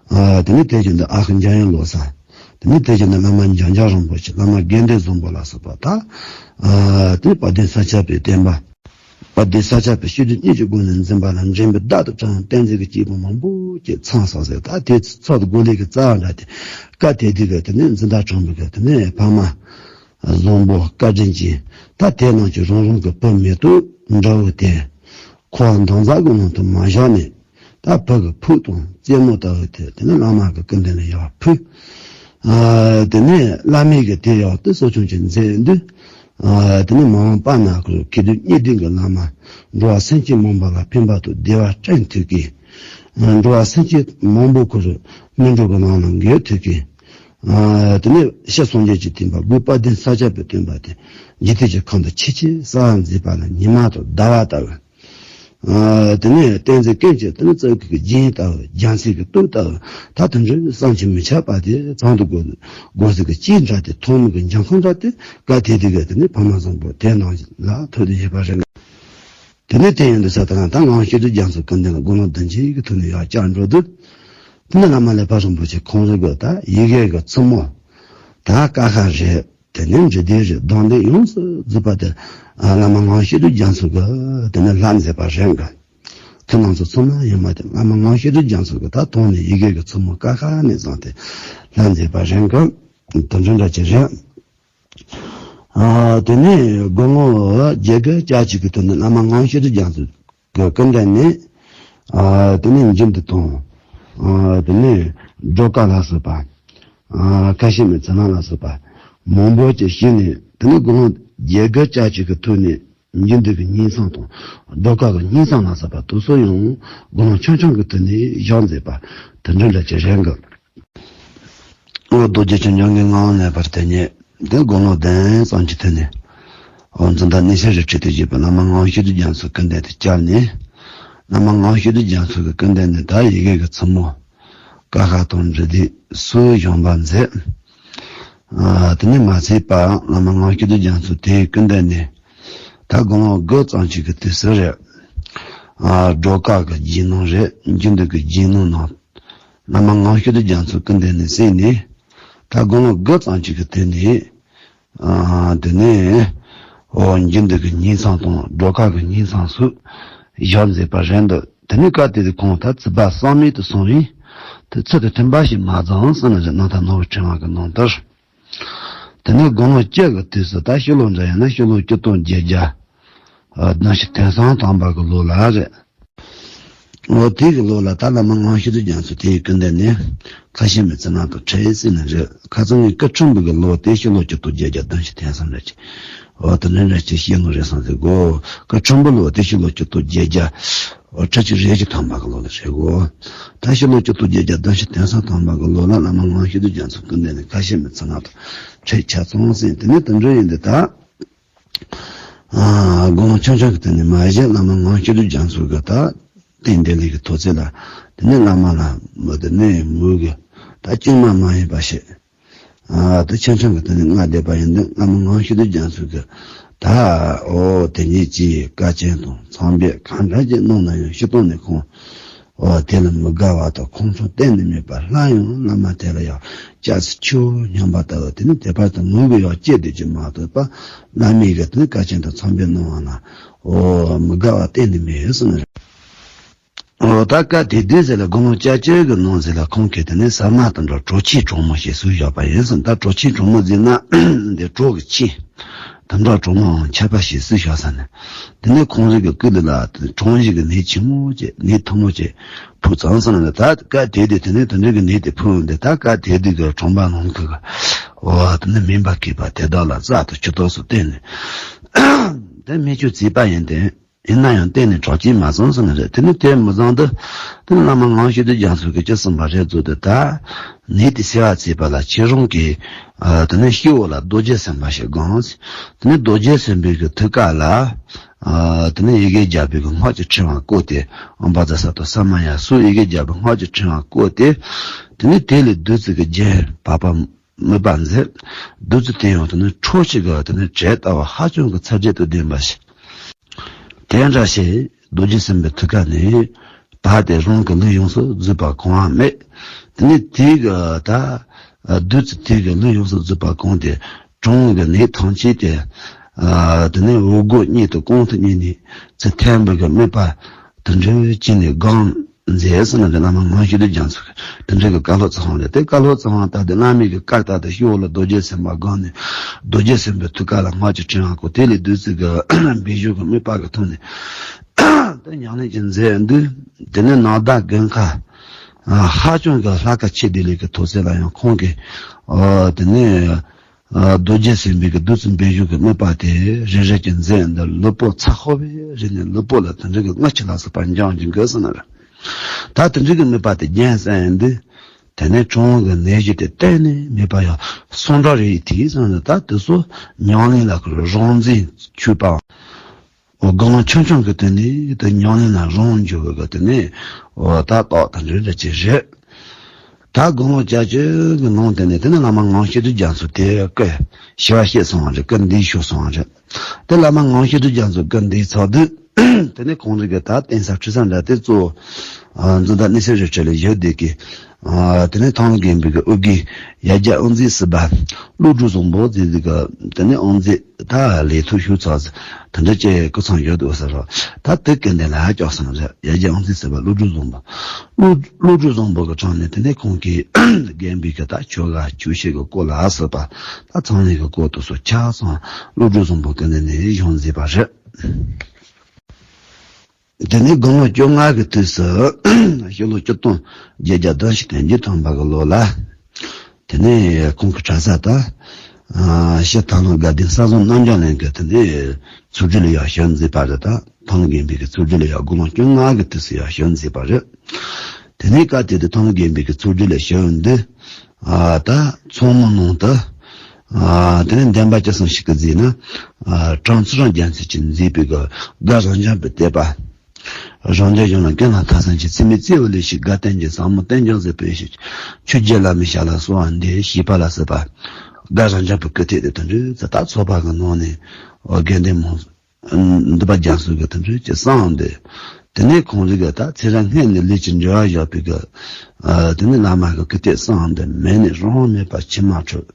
ཨ། དེ་ནས་དེ་བཞིན་དུ་ཨ་ཁུ་འཇམ་དབྱངས་བློ་བཟང་། དེ་ནས་དེ་བཞིན་དུ་བླ་མ་འཇམ་དབྱངས་རིན་པོ་ཆེ། བླ་མ་དགེ་འདུན་བཟང་པོ་ལ་སོགས་པ། ད། ཨ། དེ་དཔལ་ལྡན་ས་སྐྱ་པའི་བསྟན་པ། དཔལ་ལྡན་ས་སྐྱ་པའི་སྤྱི་འཐུས་གཉིས་ཀྱི་སྒོ་ནས་འཛིན་པ་ལ་འདྲེན་པའི་བདག་ཏུ་དྲངས་བསྟན་འཛིན་གྱི་སྐྱེས་བུ་མང་པོ་ཅིག་ཚང་སོང་ཟེར། ད་དེ་ཚོགས་འདུ་སྒོ་ལས་ཀྱི་རྩ་བ་འདྲ་དེ། སྐབས་དེ་དུས་ཀྱི་དེ་ནས་འཛིན་བདག་གྲོང་པའི་གི་དེ་ནས་ཕ་མ་བཟང་པོ་བཀའ་དྲིན་ཅན། ད་དེ་རྣམས་ཀྱིས་རང་རང་གི་བུ་མེ་ཏོག་འདྲ་བོ་དེ་ཁོ་འདམ་རྫབ་ཀྱི་ནང་དུ་མ་བཞག་ནས། ད་བུ་གི་ཕུག་དང་རྩེད་མོ་ལྟ་བུ་དེ་དེ་ནས་བླ་མ་གི་སྐུ་མདུན་ལ་ཡར་ཕུལ། ཨ། དེ་ནས་བླ་མས་གི་དེ་ཡང་དེ་གསོ་སྐྱོང་ཅིག་མཛད་དུས། ཨ། དེ་ནས་མ་འོངས་པ་ན་ཁོ་མཁས་གྲུབ་གཉིས་ལྡན་གྱི་བླ་མ། འགྲོ་བ་སེམས་ཅན་མང་པོ་ལ་ཕན་པ་དང་བདེ་བ་བསྐྲུན་ཐུབ་མཁན། ཨ། འགྲོ་བ་སེམས་ཅན་མང་པོ་ཁོ་རང་སྨིན་གྲོལ་གྱི་ལམ་ལ་འགོད་ཐུབ་མཁན། ཨ། དེ་ནས་ཕྱི་སངས་རྒྱས་ཀྱི་བསྟན་པ། སྒོས་དཔལ་ལྡན་ས་སྐྱ་པའི་བསྟན་པ་དེ་འཇིག་རྟེན་གྱི་ཁམས་དུ་ཆེས་ཆེར་གསལ་བར་མཛད་པ་ལ་ཉི་མ་དང་ཟླ་བ་ལྟ་བུ། ཨ། དེ་ནས་བསྟན་འཛིན་ཀུན་གྱི་དེ་ནི་རྩལ་གྱི་རྒྱན་ལྟ་བུ། རྒྱལ་མཚན་གྱི་སྟོབས་ལྟ་བུ། ད་དེ་འདྲའི་བསམ་གྱིས་མི་ཁྱབ་པ་དེ་ཚང་དུ་དགོས། དགོས་ཟིག་གི་ཅི་འདྲ་དེ་ཐོག་མའི་གི་འཇམ་ཁང་འདྲ་དེ་ག་དེ་དེ་ག་དེ་ནི་ཕ་མ་བཟང་པོ་དེ་ནང་ལ་ཐུག་དེ་ཡོད་པ་རེད། དེ་ནས་དེ་ཡིན་དུས་ས་དེ་ན་ད་ངག་དབང་བཤད་སྒྲུབ་རྒྱ་མཚོའི་སྐུ་མདུན་ལ་དགུང་ལོ་བདུན་ཅུ་གི་ཐོག་ནས་ཡར་བསྐྱར་འགྲོ་དུས། དེ་ནས་བླ་མ་ལེགས་པ་རིན་པོ་ཆེ་ཁོང་རང་གི་ད་ཡི་གེ་གི་མཚན་མོ། ད་ཀ་ཁ་རེད། དེ་ནས་འབྲི་དེབ་རེད། རྡུང་ལེན་ཡོངས་སུ་རྫོགས་པ་དེ། ཨ། བླ་མ་ངག་དབང་བཤད་སྒྲུབ་རྒྱ་མཚོ་གིས་དེ་ནས་ལྷག་མཛད་པ་རེད་གི། དེ་རྣམས་ཚོ་ཚང་མ་ཡིན་མ་དེ་བླ་མ་ངག་དབང་བཤད་སྒྲུབ་རྒྱ་མཚོ་གིས་ད་དོན་ནི་ཡི་གེ་གི་མཚན་མོ་ཀ་ཁ་ནས་བཟུང་སྟེ་ལྷག་མཛད་པ་རེད་གི། དེ་འདྲ་འདྲ་ཅིག་རེད། ཨ། དེ་ནས་དགུང་ལོ་བརྒྱད་དགུ་བརྒྱད་ཅུ་གི་དུས་ནས་བླ་མ་ངག་དབང་བཤད་སྒྲུབ་རྒྱ་མཚོ་གི་སྐུ་མདུན་ནས། ཨ། དེ་ནས་འབྱིན་ཏེ་དང་། ཨ། དེ་ནས་སྒྲོལ་དཀར་ལ་སོགས་པ། ཨ། ཁ་ཆེམས་མའི་ཚེ་ན་ལ་སོགས་པ་མང་པོ་ཅིག་བྱས་ནས། དེ་ནས་དགུང་ལོ་བརྒྱད་དགུ་བརྒྱད་ཅུ་གི་དུས་ནས་འབྱིན་ཏེ་གི་སྙིང་མཚམས་དང་སྒྲོལ་དཀར་གི་སྙིང་མཚམས་ལ་སོགས་པ་དེ་ཚོ་ཡང་དགུང་ལོ་ཆུང་ཆུང་གི་དུས་ནས་བཞག་མཛད་པ་དེ་འདྲ་འདྲ་ཅིག་རེད་གི། འོ། རྡོ་རྗེ་ཆོས་འབྱུང་གི་ངག་དབང་ལེགས་པར་དེ་ཉིད་དེ་དགུང་ལོ་བདུན་ཙམ་གྱི་དུས་ནས། འོ། འཛིན་གྲྭ་གནས་ཆེན་རུ་ཁྲིད་དུ་བཞུགས་པའི་བླ་མ་ངག་དབང་བཤད་སྒྲུབ་རྒྱ་མཚོའི་སྐུ་མདུན་དུ་བཅར་ནས། བླ་མ་ངག་དབང་བཤད་སྒྲུབ་རྒྱ་མཚོ་གི་སྐུ་མདུན་ནས་ད་ཡི་གེ་གི་མཚན་མོ་ཀ་ཁ་དང་འབྲི་དེབ་སོགས་སྦྱོང་བ་མཛད། ཨ། དེ་ནས་མ་ཚད་པ་བླ་མ་ངག་དབང་བཤད་སྒྲུབ་རྒྱ་མཚོ་དེའི་སྐུ་མདུན་ནས་ད་དགུང་ལོ་དགུ་ཙམ་ཅིག་གི་དུས་སུ་རེད། ཨ། སྒྲོལ་དཀར་གྱི་རྗེས་གནང་རེད། འབྱིན་ཏེ་གི་རྗེས་གནང་རྣམས་བླ་མ་ངག་དབང་བཤད་སྒྲུབ་རྒྱ་མཚོའི་སྐུ་མདུན་ནས་གསན་ནས། ད་དགུང་ལོ་དགུ་ཙམ་ཅིག་གི་དུས་ནས། ཨ། དེ་ནས། འོ། འབྱིན་ཏེ་གི་སྙིང་མཚམས་དང་སྒྲོལ་དཀར་གྱི་སྙིང་མཚམས་སུ་བཞག་མཛད་པ་རེད་འདུག། དེ་ནས་སྐབས་དེ་དུས་ཁོང་ད་བྱིས་པ་བསམ་མེད་དུ་སོང་བས། དེ་ཚུལ་དང་མཐུན་པ་ཞིག་མ་བྱུང་ཟེར་ནས་རྣམ་ཐར་ནོར་བུ་ཕྲེང་བ་གི་ནང་ལྟར། དེ་ནས་དགུང་ལོ་བཅུ་གི་དུས་སུ། ད་ཕྱི་ལོ་འདྲ་ཡིན་ན་ཕྱི་ལོ་ཆིག་སྟོང་བརྒྱད་བརྒྱ་བདུན་ཅུ་དོན་གསུམ་ཐམ་པ་གི་ལོ་ལ་རེད། འོ། དེ་གི་ལོ་ལ་ད་བླ་མ་ངག་དབང་བཤད་སྒྲུབ་རྒྱ་མཚོ་དེའི་སྐུ་མདུན་ནས་ཁ་ཆེམས་མའི་ཚེ་ན་དང་འཕྲད་ཟེར་ནི་རེད། ཁ་སང་ངའི་སྐུ་ཕྲེང་བུ་གི་ལོ་དེ་ཕྱི་ལོ་ཆིག་སྟོང་བརྒྱད་བརྒྱ་བདུན་ཅུ་དོན་གསུམ་རེད་ཅེས། འོ། དེ་འདྲ་འདྲ་ཅིག་བཤད་ནོ་རེད་བསམ་ཟེར་གོ། སྐུ་ཕྲེང་བུ་ལོ་དེ་ཕྱི་ལོ་ཆིག་སྟོང་བརྒྱད་བརྒྱ། འོ། ཁྲི་གཅིག་རེ་གཅིག་ཐམ་པ་གི་ལོ་ལ་རེད་གོ། ད་ཕྱི་ལོ་ཆིག་སྟོང་བརྒྱད་བརྒྱ་བདུན་ཅུ་དོན་གསུམ་ཐམ་པ་གི་ལོ་ལ་བླ་མ་ངག་དབང་བཤད་སྒྲུབ་རྒྱ་མཚོའི་སྐུ་མདུན་ནས་ཁ་ཆེམས་མའི་ཚེ་ན་དང་འཕྲད་ཆ་ཚང་ཟེར། དེ་ནས་དེ་འདྲ་ཡིན་དུས་ད། ཨ། དགུང་ལོ་ཆུང་ཆུང་གི་དུས་ནས་མ་གཞི་བླ་མ་ངག་དབང་བཤད་སྒྲུབ་རྒྱ་མཚོ་གི་ད་རྟེན་འབྲེལ་ལས་ཀྱི་ཐོག་ཚད་ལ། དེ་ནས་བླ་མ་ལ་མོ་དེ་ནས་མོ་གི་ད་བཅོས་མ་མ་ཡིན་པ་ཞིག། ཨ། ད་ཆུང་ཆུང་གི་དུས་ནས་མངའ་བསྡད་པ་ཡིན་དུས་བླ་མ་ངག་དབང་བཤད་སྒྲུབ་རྒྱ་མཚོ་གི་ད། འོ། དེ་ཉིད་ཀྱི་དཀའ་སྤྱད་དང་ཚངས་པས་གང་འདྲ་ཅིག་གནང་ན་ཡང་སྤྱིར་བཏང་ནས་ཁོང་། འོ། དེ་ལ་མི་དགའ་བ་དང་ཁོང་ཁྲོ་གཏན་ནས་མེད་པར། སླར་ཡང་བླ་མ་དེ་ལ་ཡང་སྐྱབས་སུ་མཆིའོ་སྙམ་པ་ལྟ་བུ། དེ་ནི་དད་པ་དང་མོས་གུས་ཡང་སྐྱེས་བསྡད་ཀྱི་མ་གཏོགས་པ། བླ་མའི་གི་དེ་ནི་དཀའ་སྤྱད་དང་ཚངས་པས་གནང་བ་ན། འོ། མི་དགའ་བ་གཏན་ནས་མེད་གསུངས་ནས། འོ། ད་སྐབས་དེ་དུས་ཟེར་ལ་དགུང་ལོ་བརྒྱད་ཅུ་གི་ནང་ཟེར་ལ་ཁོང་གིས་དེ་ནི་ཟ་མ་དང་འགྲོགས་གྲོ་ཆས་གྲོག་མོ་ཞིག་བཟོས་བཞག་པ་ཡིན་གསུངས། ད་གྲོ་ཆས་གྲོག་མོ་ཟེར་ན་འདི་གྲོ་གི་ཆས། དུམ་གྲོགས་གྲོག་མོའང་ཆད་པ་ཞིག་བཟོས་བཞག་ཟེར་ནས། དེ་ནས་ཁོང་རང་གི་སྐུ་ལུས་ལ་གྲང་ཞིག་གི་ནད་ཆེན་མོ་ཅིག། ནད་ཐུང་མོ་ཅིག་ཕོག་ཙང་ཟེར་ན། ད་སྐབས་དེ་དུས་དེ་ནས་དེ་འདྲ་གི་ནད་དེ་ཕོག་འདི། ད་སྐབས་དེ་དུས་ཀྱི་གྲོང་པ་ནང་གི། འོ། དེ་ནས་སྨན་པ་མཁས་པ་དེ་དག་ལ་རྩ་དང་ཆུ་ཐིགས་སོགས་བསྟེན་ནས། དེ་སྨན་བཅོས་བྱས་པ་ཡིན་ཏེ། ཡིན་ན་ཡང་གཏན་ནས་དྲག་སྐྱེད་མ་སོང་ཟེར་ནི་རེད། དེ་ནི་དེ་མི་བཟང་དུ། དེ་ནི་བླ་མ་ངག་དབང་བཤད་སྒྲུབ་རྒྱ་མཚོ་གིས་ཅི་གསུངས་པ་རེད་ཟེར་དུས། ད་ནད་དེ་སེལ་བར་བྱེད་པ་ལ་ཁྱེད་རང་གིས། ཨ། དེ་ནི་སྤྱི་བོ་ལ་རྡོ་རྗེ་སེམས་དཔའ་ཞིག་བསྒོམ། དེ་ནི་རྡོ་རྗེ་སེམས་དཔའི་གི་ཐུགས་ཀ་ལ། ཨ། དེ་ནི་ཡི་གེ་བརྒྱ་པའི་གི་སྔགས་ཀྱི་ཕྲེང་བ་བཀོད་དེ། ཨོཾ་བཛྲ་ས་ཏྭ་ས་མ་ཡ་སོགས་ཡི་གེ་བརྒྱ་པའི་སྔགས་ཀྱི་ཕྲེང་བ་བཀོད་དེ། དེ་ནི་དེ་ལས་བདུད་རྩི་གི་རྒྱུན་བབས་པ། དམིགས་པ་མཛད། བདུད་རྩི་དེ་ཡང་དེ་ནི་ཁྲོ་ཆུ་གི་དེ་ནི་དྲེག་ལྟ་བུ་ཧ་ཅང་གི་ཚ་དྲོད་དང་ལྡན་པ་ཞིག། དེ་འདྲ་ཞིག་རྡོ་རྗེ་སེམས་དཔའི་ཐུགས་ཀ་ནས་བབས་ཏེ་རང་གི་ལུས་ཡོངས་སུ་རྫོགས་པ་གང་བ་མེད། དེ་ནི་དེ་གི་ད་བདུད་རྩི་དེ་གི་ལུས་ཡོངས་སུ་རྫོགས་པ་གང་སྟེ། གྲང་གི་ནད་ཐམས་ཅད་དེ། ཨ། དེ་ནི་འོ་སྐོལ་གཉིས་དང་སྐོང་ཐུབ་གཉིས་ནི་ཚེ་ཐེམ་པ་གི་དམིགས་པ། དེ་འདྲའི་ཅི་ནས་སྒོམ་མཛད་ཟེར་ན། དེ་བླ་མ་ངག་དབང་བཤད་སྒྲུབ་རྒྱ་མཚོ་གིས་དེ་འདྲའི་གི་བཀའ་སློབ་སྩལ་བ་རེད། དེ་བཀའ་སློབ་སྩལ་བ་ལྟར་དེ་བླ་མའི་གི་བཀའ་ལྟར་དུ་སྤྱི་བོ་ལ་རྡོ་རྗེ་སེམས་དཔའ་བསྒོམས་ནས། རྡོ་རྗེ་སེམས་དཔའི་ཐུགས་ཀ་ལ་སྔགས་ཀྱི་ཕྲེང་བ་བཀོད། དེ་ལས་བདུད་རྩི་གི་སྦས་ཡུལ་གྱི་དམིགས་པ་གི་ཐོག་ནས། དེ་ཉམས་ལེན་ཅིག་མཛད་དུས། དེ་ནས་ནང་བདག་དགུན་ཁ་ཧ་ཅང་གི་ལྷག་ཁ་ཆེ་དེ་ལས་ཀྱི་ཐོག་ཚད་ལ་ཡང་ཁོང་གིས། ཨ། དེ་ནས། ཨ། རྡོ་རྗེ་སེམས་དཔའི་གི་བདུད་རྩི་སྦས་ཡུལ་གྱི་དམིགས་པ་དེ་རེ་རེ་ཅིག་མཛད་འདི། ལུས་པོ་ཚ་ཤོག་པའི་རེ་ནས་ལུས་པོ་ལ་དེ་འདྲ་གི་རྔུལ་ཆུ་ལ་སོགས་པ་འབྱུང་གི་འགོས་སོང་ན་ར། ད་དེ་འདྲ་གི་དམིགས་པ་དེ་རྒྱན་གསལ་ཡིན་དུས། དེ་ནས་གྲང་གི་ནད་གཞི་དེ་གཏན་ནས་མེད་པ་ཡང་སུམ་སྒྲ་རེ་ཡིས་ཐོས་སོང་ན། ད་དེ་ཚོ་ཉམས་ལེན་ལ་ཁོ་རང་འཛིན་ཆུད་པའམ། འོ་དགེ་སློང་ཆུང་ཆུང་གི་དུས་ནས་དེ་ཉམས་ལེན་ལ་རང་འཇུག་གི་དུས་ནས་འོ་ད་རྟགས་དང་འདྲ་འདྲ་ཅིག་རེད། ད་དགེ་སློང་བརྒྱད་ཅུ་གི་ནང་དེ་ནས་དེ་ནས་བླ་མ་ངག་དབང་བཤད་སྒྲུབ་རྒྱ་མཚོ་དེ་སྐུ་ཞི་བ་བཤད་སོང་བ་རེད། སྐུ་འདས་ཤོར་སོང་བ་རེད། དེ་བླ་མ་ངག་དབང་བཤད་སྒྲུབ་རྒྱ་མཚོ་སྐུ་འདས་ཚར་དུས་དེ་ནས་ཁོང་རིགས་ཀྱི་ད་གདན་ས་ཁྲི་ས་འདྲ་དེ་གཙོ་བོ་འཛིན་བདག་སྣང་སྲིད་རི་ཁྲོད་ལ་བཞུགས་བསྡད་ཀྱི། དེ་ནས་ཐང་ལྷ་དགོན་པའི་གི་དབུ་དགེ་ཡ་རྒྱལ་དབུ་འཛིན་ཟུར་པ་བློ་གྲོས་བཟང་པོ་ཟེར་ཟིག་གི་དེ་ནས་དབུ་འཛིན་ད་ལས་ཐོག་ཞུགས་ཚར་ཟིག་དེ་འདྲ་ཅིག་སྐུ་མཚམས་བཞག་འདུག་ཟེར་རོ། ད་དེ་སྐུ་འདས་ལ་སྐྱོགས་སོང་རེད། ཡ་རྒྱལ་དབུ་འཛིན་ཟུར་པ་བློ་གྲོས་བཟང་པོ། བློ་བློ་གྲོས་བཟང་པོ་གི་དྲུང་ནས་དེ་ནས་ཁོང་གིས་དགོན་པའི་གི་ད་ཆོ་ག་ཆོས་བཤད་གི་སྐོར་ལ་ཟེར་བ། ད་ཚང་ལས་གི་སྐོར་དུ་སོ་ཆ་ཚང་བློ་གྲོས་བཟང་པོ་སྐུ་འདས་ནས་བཞེངས་མཛད་པ་རེད། དེ་ནས་དགུང་ལོ་བཅོ་ལྔ་གི་དུས་སུ་ཕྱི་ལོ་ཆིག་སྟོང་བརྒྱད་བརྒྱ་དོན་གཅིག་དོན་བརྒྱད་ཐམ་པ་གི་ལོ་ལ། དེ་ནས་ཁོང་གི་གྲྭ་ས་དང་། ཕྱི་ཐང་ལྷ་དགའ་ལྡན་ས་བཟང་རྣམ་རྒྱལ་གླིང་གི་དེ་ནས་ཚོགས་སྡེ་ལ་ཡང་ཞུགས་མཛད་པ་རེད། ད་ཐང་ལྷ་དགོན་པའི་གི་ཚོགས་སྡེ་ལ་ཡང་དགུང་ལོ་བཅོ་ལྔ་གི་དུས་སུ་ཡང་ཞུགས་མཛད་པ་རེད། དེ་ནས་སྐབས་དེ་དུས་ཐང་ལྷ་དགོན་པའི་གི་ཚོགས་སྡེ་ལ་ཞུགས་འདི། ཨ་ད་ཚོགས་མི་ནང་དུ། ཨ་དེ་ནས་འདན་མ་སྐྱ་བསངས་ཤིག་གི་རྗེས་ན། ཨ་གྲངས་ཚོ་རང་རྒྱལ་མཚན་གྱིས་མཛད་པའི་གི་དགའ་རང་རྒྱལ་པོའི་དད་པ། རང་རྒྱལ་གཞུང་ལ་ཀུན་ལ་ཐོས་བསམ་གྱིས། ཚད་མེད་བརྩེ་བ་ལས་བཞེངས་དགའ་ལྡན་གྱི་ཟབ་མོ་བསྟན་རྒྱུན་གཟིགས་པའི་ཕྱིར། ཆོས་རྒྱལ་བླ་མའི་ཞབས་ལ་གསོལ་བ་འདེབས་ཞེས་པ་ལ་སོགས་པ། དགའ་རང་རྒྱལ་པོའི་སྐུ་ཐེག་དེ་དང་འབྲེལ་ད་ཚོགས་པ་གི་ནང་ནས་དགེ་འདུན་མང་འདུས་པ་རྒྱ་མཚོ་གི་དང་འབྲེལ་གྱི་གསུངས་འདི། དེ་ནས་ཁོང་རིགས་ཀྱི་ད་ཚེ་རབས་སྔོན་ནས་ལས་ཀྱི་འབྲེལ་བ་བཞག་པའི་གི། དེ་ནས་བླ་མ་གི་སྐུ་ཐེག་གསུངས་འདི་མེད་ནས་རང་དབང་མེད་པར་ཕྱི་མ་འཁྲུལ།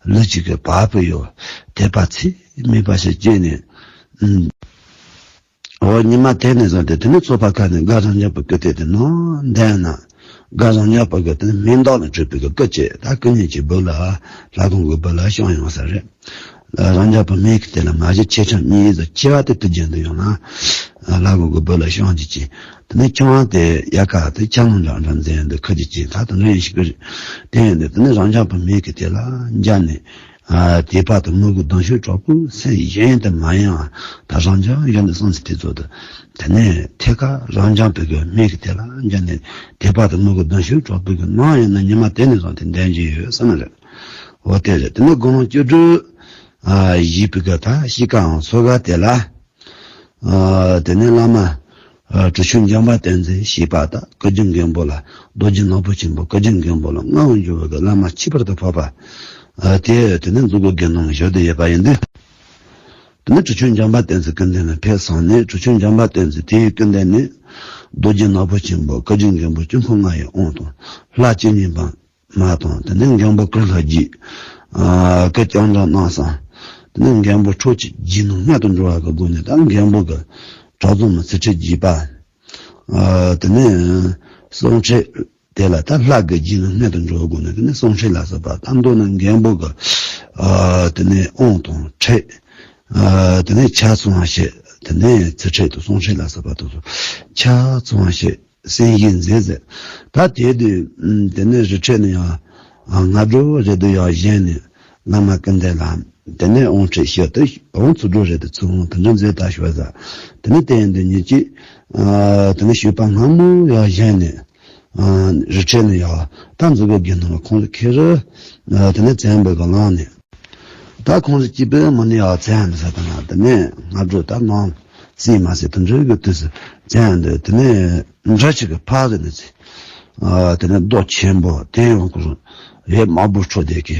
ལུས་གཅིག་གི་བ་སྤུ་གཡོ། དད་པ་ཚད་མེད་པ་ཞིག་སྐྱེས་ནས། འོ་ཉི་མ་དེ་ནས་བཟུང་སྟེ་དེ་ནས་ཚོགས་པ་ཁག་ནས་དགའ་རང་རྒྱལ་པོའི་སྐུ་ཐེག་དེ་ནང་འདོན་ན། དགའ་རང་རྒྱལ་པོ་གི་དེ་ནས་མིང་འདོགས་ལ་གྲུབ་པའི་གི་སྐུ་བཅས་ད་སྐུ་ཉིད་ཀྱི་སྦུག་ལ་ལྷ་ཁང་གི་སྦུག་ལ་བཤམས་ཡོང་ས་རེད། རང་རྒྱལ་པོ་མིང་གི་དེ་ལ་མ་གཞི་ཆེ་ཆུང་གཉིས་སུ་ཆེ་བ་དེ་དུས་རྒྱུན་དུ་ཡོང་ན། ལྷ་ཁང་གི་སྦུག་ལ་བཤམས་ཀྱི་ཅིང་། དེ་ནས་ཆུང་བ་དེ་ཡལ་ག་དེ་ཆ་ངོ་འདྲ་འདྲ་མཛད་འདི་ཁ་ཅིག་ཅིང་ད་དུང་རེ་ཞིག་གི་རེད། དེ་ཡིན་དུས་དེ་ནས་རང་རྒྱལ་པོ་མིང་གི་དེ་ལ་འཇགས་ནས། དད་པ་དང་མོས་གུས་གདུང་ཤུགས་དྲག་པོས་སེམས་གཞན་དུ་མ་ཡེངས་པ་ད་རང་རྒྱལ་གཞན་དུ་སོང་ཚེ་དེ་ཚོ་དང་། དེ་ནས་ཐད་ཀར་རང་རྒྱལ་པོའི་གི་མིང་གི་དེ་ལ་འཇགས་ནས་དད་པ་དང་མོས་གུས་གདུང་ཤུགས་དྲག་པོའི་གི་ནང་ཡིན་ན་ཉི་མ་དེ་ནས་བཟུང་སྟེ་འདོན་གྱི་ཡོད་བསམ་ནི་རེད། འོ་དེ་རེད། དེ་ནས་དགུང་ལོ་བཅུ་དྲུག་བཞེས་པའི་གི་ད་གཤིས་ཀའང་ཚོ་ག་དེ་ལ། དེ་ནས་བླ་མ། གྲུ་ཆུང་འཇམ་དཔལ་བསྟན་འཛིན་ཞེས་པ་དང་བཀའ་བརྒྱུད་མགོན་པོ་ལ། རྡོ་རྗེ་ནག་པོ་ཆེན་པོ་བཀའ་བརྒྱུད་མགོན་པོ་ལ་མངའ་འོག་འགྱུར་བ་གི་བླ་མ་ཁྱད་པར་དུ་འཕགས་པ། དེ་དེ་ནས་མཛུབ་གུ་དགེ་འདུན་ལ་བཞུགས་ཏེ་ཡོད་པ་ཡིན་དུས། དེ་ནས་གྲུ་ཆུང་འཇམ་དཔལ་བསྟན་འཛིན་སྐུ་མདུན་ལ་ཕེབས་སོང་ནས་གྲུ་ཆུང་འཇམ་དཔལ་བསྟན་འཛིན་དེའི་སྐུ་མདུན་ནས། རྡོ་རྗེ་ནག་པོ་ཆེན་པོ་བཀའ་བརྒྱུད་མགོན་པོ་དཀྱིལ་འཁོར་ལྔ་ཡི་དབང་དང་། ལྷ་བཅུ་གཉིས་པ། མ་དང་། དེ་ནས་མགོན་པོ་སྐུ་ལྷ་རྗེ། སྐུ་རྐྱང་འདྲ་གནང་སོང་། དེ་ནས་མགོན་པོ་ཁྲོ་ཆུ་རྗེ་ནི་མངལ་དུ་འགྲོ་བ་གི་སྒོ་ནས་ད་མགོན་པོ་གི་གྲོགས་མཛོ་མོ་ཚུལ་ཁྲིམས་རྒྱས་པ། དེ་ནས་གསུང་ཁྲིད་དེ་ལ་ད་ལྷ་གི་རྗེ་ནི་མངལ་དུ་འགྲོ་བའི་སྒོ་ནས་དེ་ནས་གསུང་ཁྲིད་ལ་སོགས་པ་ད་མདོར་ན་མགོན་པོ་གི་དེ་ནས་དབང་དང་ཁྲིད། དེ་ནས་ཆ་ཚང་བ་ཞིག་དེ་ནས་ཚུལ་ཁྲིད་དང་གསུང་ཁྲིད་ལ་སོགས་པ་དེ་ཚོ་ཆ་ཚང་བ་ཞིག་གསན་བཞེས་མཛད་ཟེར། ད་དེ་དུས་དེ་ནས་རི་ཁྲོད་ནས་ཡང་སྔ་དྲོ་རེད་དུ་ཡང་བཞེངས་ནས་བླ་མ་སྐུ་མདུན་ལ་དེ་ནས་དབང་ཁྲིད་ཞུས་ཏེ་དབང་ཚུལ་སྒྲོག་རེད་དུ་ཚུལ་དབང་དེ་འདྲ་མཛད་ད་ཞུས་ཟ། དེ་ནས་དེ་ཡིན་དུས་ཉིན་གཅིག་དེ་ནས་ཞུས་པ་སྔ་མོ་ཡང་བཞེངས་ནས་རི་ཁྲོད་ནས་ཡང་ད་མཛུབ་གུ་དགེ་འདུན་ལ་ཁོང་ཚོ་ཁེ་རུ་དེ་ནས་བཙན་པོ་གི་ལངས་ནས། ད་ཁོང་ཚོ་སྐྱིད་པའི་མི་ནི་ཡང་བཙན་ཡང་འདི་ས་དང་ན་དེ་ནས་སྔ་དྲོ་ད་ནང་སྲིད་མ་ཟེར་དུ་འགྲོ་གི་དུས་སུ་བཙན་ཡང་འདི་དེ་ནས་འདྲ་ཅིག་གི་ཕག་རེད་ནི་ཚེ། དེ་ནས་རྡོ་ཆེན་པོ་དེ་ཡང་ཁོ་རང་ཡས་དམར་པོ་འཕྲོ་བསྡད་ཀྱི་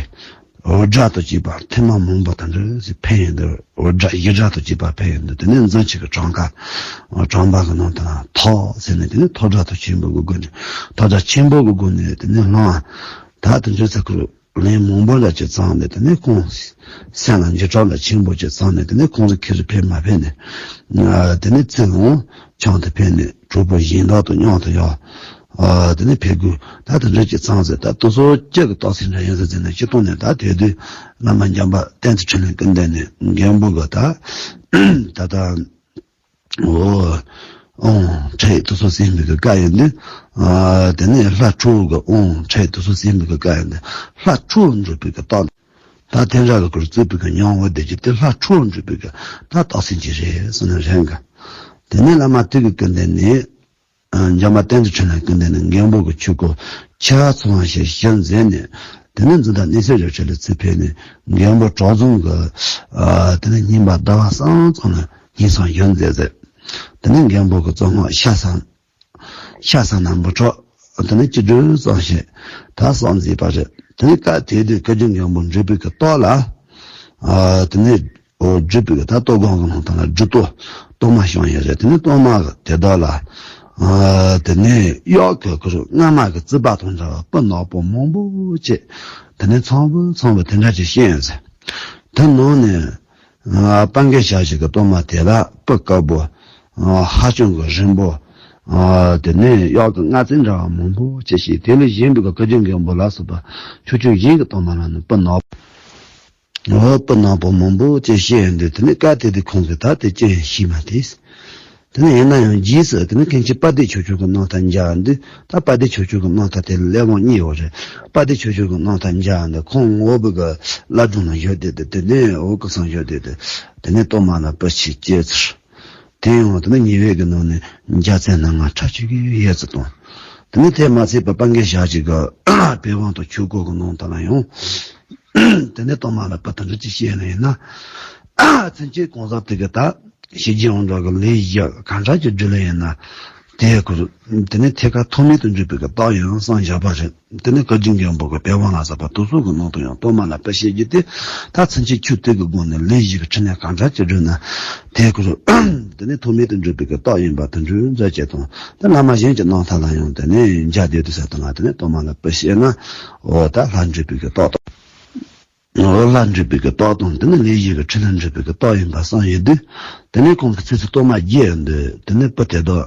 འོ་སྒྲ་དང་བཅས་པ་ཐེངས་མ་མང་པོ་དང་འདྲ་ཟེར་ཕན་ཡོན་འདི་འོ་སྒྲ་ཡི་སྒྲ་དང་བཅས་པ་ཕན་ཡོན་འདི་དེ་ནས་འཛིན་ཅིག་གི་གྲངས་ཀ་གྲངས་པ་གི་ནང་དུ་ན་ཐོག་ཟེར་ནས་དེ་ནས་ཐོག་སྒྲ་དང་ཆེན་པོ་གི་སྒོ་ནས་ཐོག་སྒྲ་ཆེན་པོ་གི་སྒོ་ནས་དེ་ནས་ལྷང་ད་དུ་འདྲ་ཚ་ཁུ་རུ། ལན་མང་པོ་འདྲ་ཅིག་བརྩམས་ནས་དེ་ནས་ཁོང་སེམས་ལ་འཇིགས་སྐྲག་ལ་ཆེན་པོ་ཅིག་བརྩམས་ནས་དེ་ནས་ཁོང་ཚོ་ཁེ་རུ་ཕེབས་མ་ཕེབས་ནས། དེ་ནས་ཚེ་ལོང་ཆང་དུ་ཕེབས་ནས་གྲོགས་པོ་གཞན་དག་དང་མཉམ་དུ་ཡང་། དེ་ནས་ཕེབས་དགོས་ད་དེ་འདྲ་ཅིག་བརྩམས་ཟེར་ད་དུ་སོ་སྐྱ་གི་རྟགས་མཚན་འདྲ་ཡིན་ཟེར་ཟེར་ནས་སྤྱི་བཏང་ནས་ད་དེ་དུས་བླ་མ་འཇམ་པ་བསྟན་འཛིན་འཕྲིན་ལས་སྐུ་མདུན་ནས་མགོན་པོ་གི་ད་ད་ལྟ། འོ། ཨོང་ཁྲེ་དུ་སོ་སེམས་པའི་གི་བཀའ་ཡིན་དུས། དེ་ནས་ལྷ་ཁྲོ་བོ་གི་ཨོང་ཁྲེ་དུ་སོ་སེམས་པའི་གི་བཀའ་ཡིན་དུས་ལྷ་ཁྲོ་བོ་འགྲུབ་པའི་གི་རྟགས། ད་དེ་འདྲ་གི་སྐོར་བརྩིས་པའི་གི་མྱང་བ་བདེ་རྒྱུ་དེ་ལྷ་ཁྲོ་བོ་འགྲུབ་པའི་གི་ད་རྟགས་མཚན་ཅིག་རེད་ཟེར་ནས་རན་གི། དེ་ནས་བླ་མ་དེ་གི་སྐུ་མདུན་ནས། འཇམ་དཔལ་བསྟན་འཛིན་འཕྲིན་ལས་སྐུ་མདུན་ནས་མགོན་པོ་གི་ཆོས་སྐོར་ཆ་ཚང་བ་ཞིག་ཞུ་མཛད་ནས། དེ་ནས་འཛིན་བདག་གནས་སའི་རི་ཁྲོད་ལ་ཚུར་ཕེབས་ནས་མགོན་པོ་གྲོགས་འཛོམས་ཀྱི། དེ་ནས་ཉིན་པ་ཟླ་བ་གསང་གསུམ་ལ། སྙན་སེང་ཞུ་མཛད་ཟེར། དེ་ནས་མགོན་པོ་གི་གཙོ་མོ་ཤ་ཟ། ཤ་ཟ་ན་འབུ་ཕྲུག་དེ་ནས་སྐྱིད་སྡུག་གསུང་བཤད་ད་གསུང་མཛད་པ་རེད། དེ་ནས་སྐབས་དེ་དུས་བཀའ་བརྒྱུད་མགོན་པོ་འབྲུག་པའི་གི་ཏོག་ལ། ཨ་དེ་ནས་འོ་འབྲུག་པའི་གི་ད་ཏོག་སྒང་གི་ནང་དང་ལ་འབྲུག་ཏོག་ཏོག་མ་བྱུང་ཡོད་རེད། དེ་ནས་ཏོག་མ་གི་དེ་དག་ལ། ཨ་དེ་ནས་གཡག་གི་ཁུར་རྔ་མ་གི་རྩིད་པ་དང་འདྲ་བ་སྤུ་ནག་པོ་མང་པོ་བྱས། དེ་ནས་ཚངས་པོ་ཚངས་པོ་དེ་འདྲ་ཅིག་བཤད་ཡོད་ཟེར། དེ་ནང་ནས། ཨ་སྤང་གི་ཞག་ཞིག་གི་གཏོར་མ་དེ་ལ་སྤུ་དཀར་པོ། ཨ་ཧ་ཅང་གི་རིང་པོ། ཨ་དེ་ནས་གཡག་གི་རྔ་རྩིས་འདྲ་བ་མང་པོ་བྱས་ཤིང་། དེ་ལས་གཞན་པའི་གི་བཀའ་བརྒྱུད་མགོན་པོ་ལ་སོགས་པ་ཆོས་སྐྱོང་གཞན་གྱི་གཏོར་མ་ལ་ནི་སྤུ་ནག་པོ། ཨོ་སྤུ་ནག་པོ་མང་པོ་བྱས་བཤད་ཡོད་འདུག་དེ་ནས་སྐབས་དེ་དུས་ཁོང་གིས་ད་དེ་ཅི་ཡང་ཤེས་མ་ཐུབ། དེ་ནས་ཡིན་ན་ཡང་རྗེས་སུ་དེ་ནས་མཁན་ཆེན་དཔལ་ལྡན་ཆོས་སྐྱོང་གི་རྣམ་ཐར་མཇལ་འདུག་ད་དཔལ་ལྡན་ཆོས་སྐྱོང་གི་རྣམ་ཐར་དེ་ཀླད་པ་རྙེད་ཡོད་རེད། དཔལ་ལྡན་ཆོས་སྐྱོང་གི་རྣམ་ཐར་མཇལ་འདུག་ཁོང་ངོ་བོ་གི་བླ་སྒྲུང་ནང་བཞུགས་བསྡད་དེ། དེ་ནས་འོ་སྐུ་གསུང་བཞུགས་བསྡད་དེ། དེ་ནས་གཏོར་མ་ལ་སྤུ་ཞིག་སྐྱེས་ཚར། དེ་ཡང་དེ་ནས་ཉེ་བའི་གི་ནང་ནས་འཇའ་ཚོན་སྣ་ལྔ་ཁྲ་ཆིལ་གྱི་ཡོད་ཚུལ་དང་། དེ་ནས་དེ་མ་ཚད་པར་སྤང་གི་ཞག་ཅིག་གི་པི་ཝང་དང་ཆོས་སྐོར་གི་ནང་དུ་ལ་ཡང་། དེ་ནས་གཏོར་མ་ལ་སྤུ་དང་འབྲུ་ཅིག་བཤད་ནས་ཡིན་ན། ཚུན་ཆད་གང་ཟག་དེ་གི་ད་ཞི་རྒྱས་དབང་དྲག་གི་ལས་བཞི་གང་འདྲ་ཅིག་བསྒྲུབས་ལ་ཡིན་ན། དེ་ཁུར་དེ་ནས་ཐད་ཀར་ཐོགས་མེད་དུ་འགྲུབ་པའི་གི་རྟགས་ཡིན་གསུངས་བཞག་པ་རེད། དེ་ནས་བཀའ་བརྒྱུད་མགོན་པོ་གི་པི་ཝང་ལ་སོགས་པ་དེ་ཚོ་གི་ནང་དུ་ཡང་གཏོར་མ་ལ་སྤུ་བཤད་རྒྱུ་དེ། ད་ཚུན་ཆད་ཆོས་དེ་གི་སྒོ་ནས་ལས་བཞི་གི་ཕྲིན་ལས་གང་འདྲ་ཅིག་བསྒྲུབས་ན། དེ་ཁུར་དེ་ནས་ཐོགས་མེད་དུ་འགྲུབ་པའི་གི་རྟགས་ཡིན་པ་དེ་འདྲ་མཛད་ཅེས་དང་། དེ་བླ་མ་གཞན་གྱི་རྣམ་ཐར་ལ་ཡང་དེ་ནས་མཇལ་བསྡད་དུས་ས་དེ་ལ་དེ་ནས་གཏོར་མ་ལ་སྤུ་བཤད་ན། འོ་ད་ལྷ་འདྲེན་པའི་གི་རྟགས་དང་། ལྷ་འདྲེན་པའི་གི་རྟགས་དང་། དེ་ནི་ལས་བཞི་གི་ཕྲིན་ལས་འགྲུབ་པའི་གི་རྟགས་ཡིན་པ་གསུངས་ཡོད་དུས། དེ་ནས་ཁོང་གིས་ཚིག་ཚིག་གཏོར་མ་རྒྱས་འདུག་དེ་ནས་སྤུ་དེ་དག་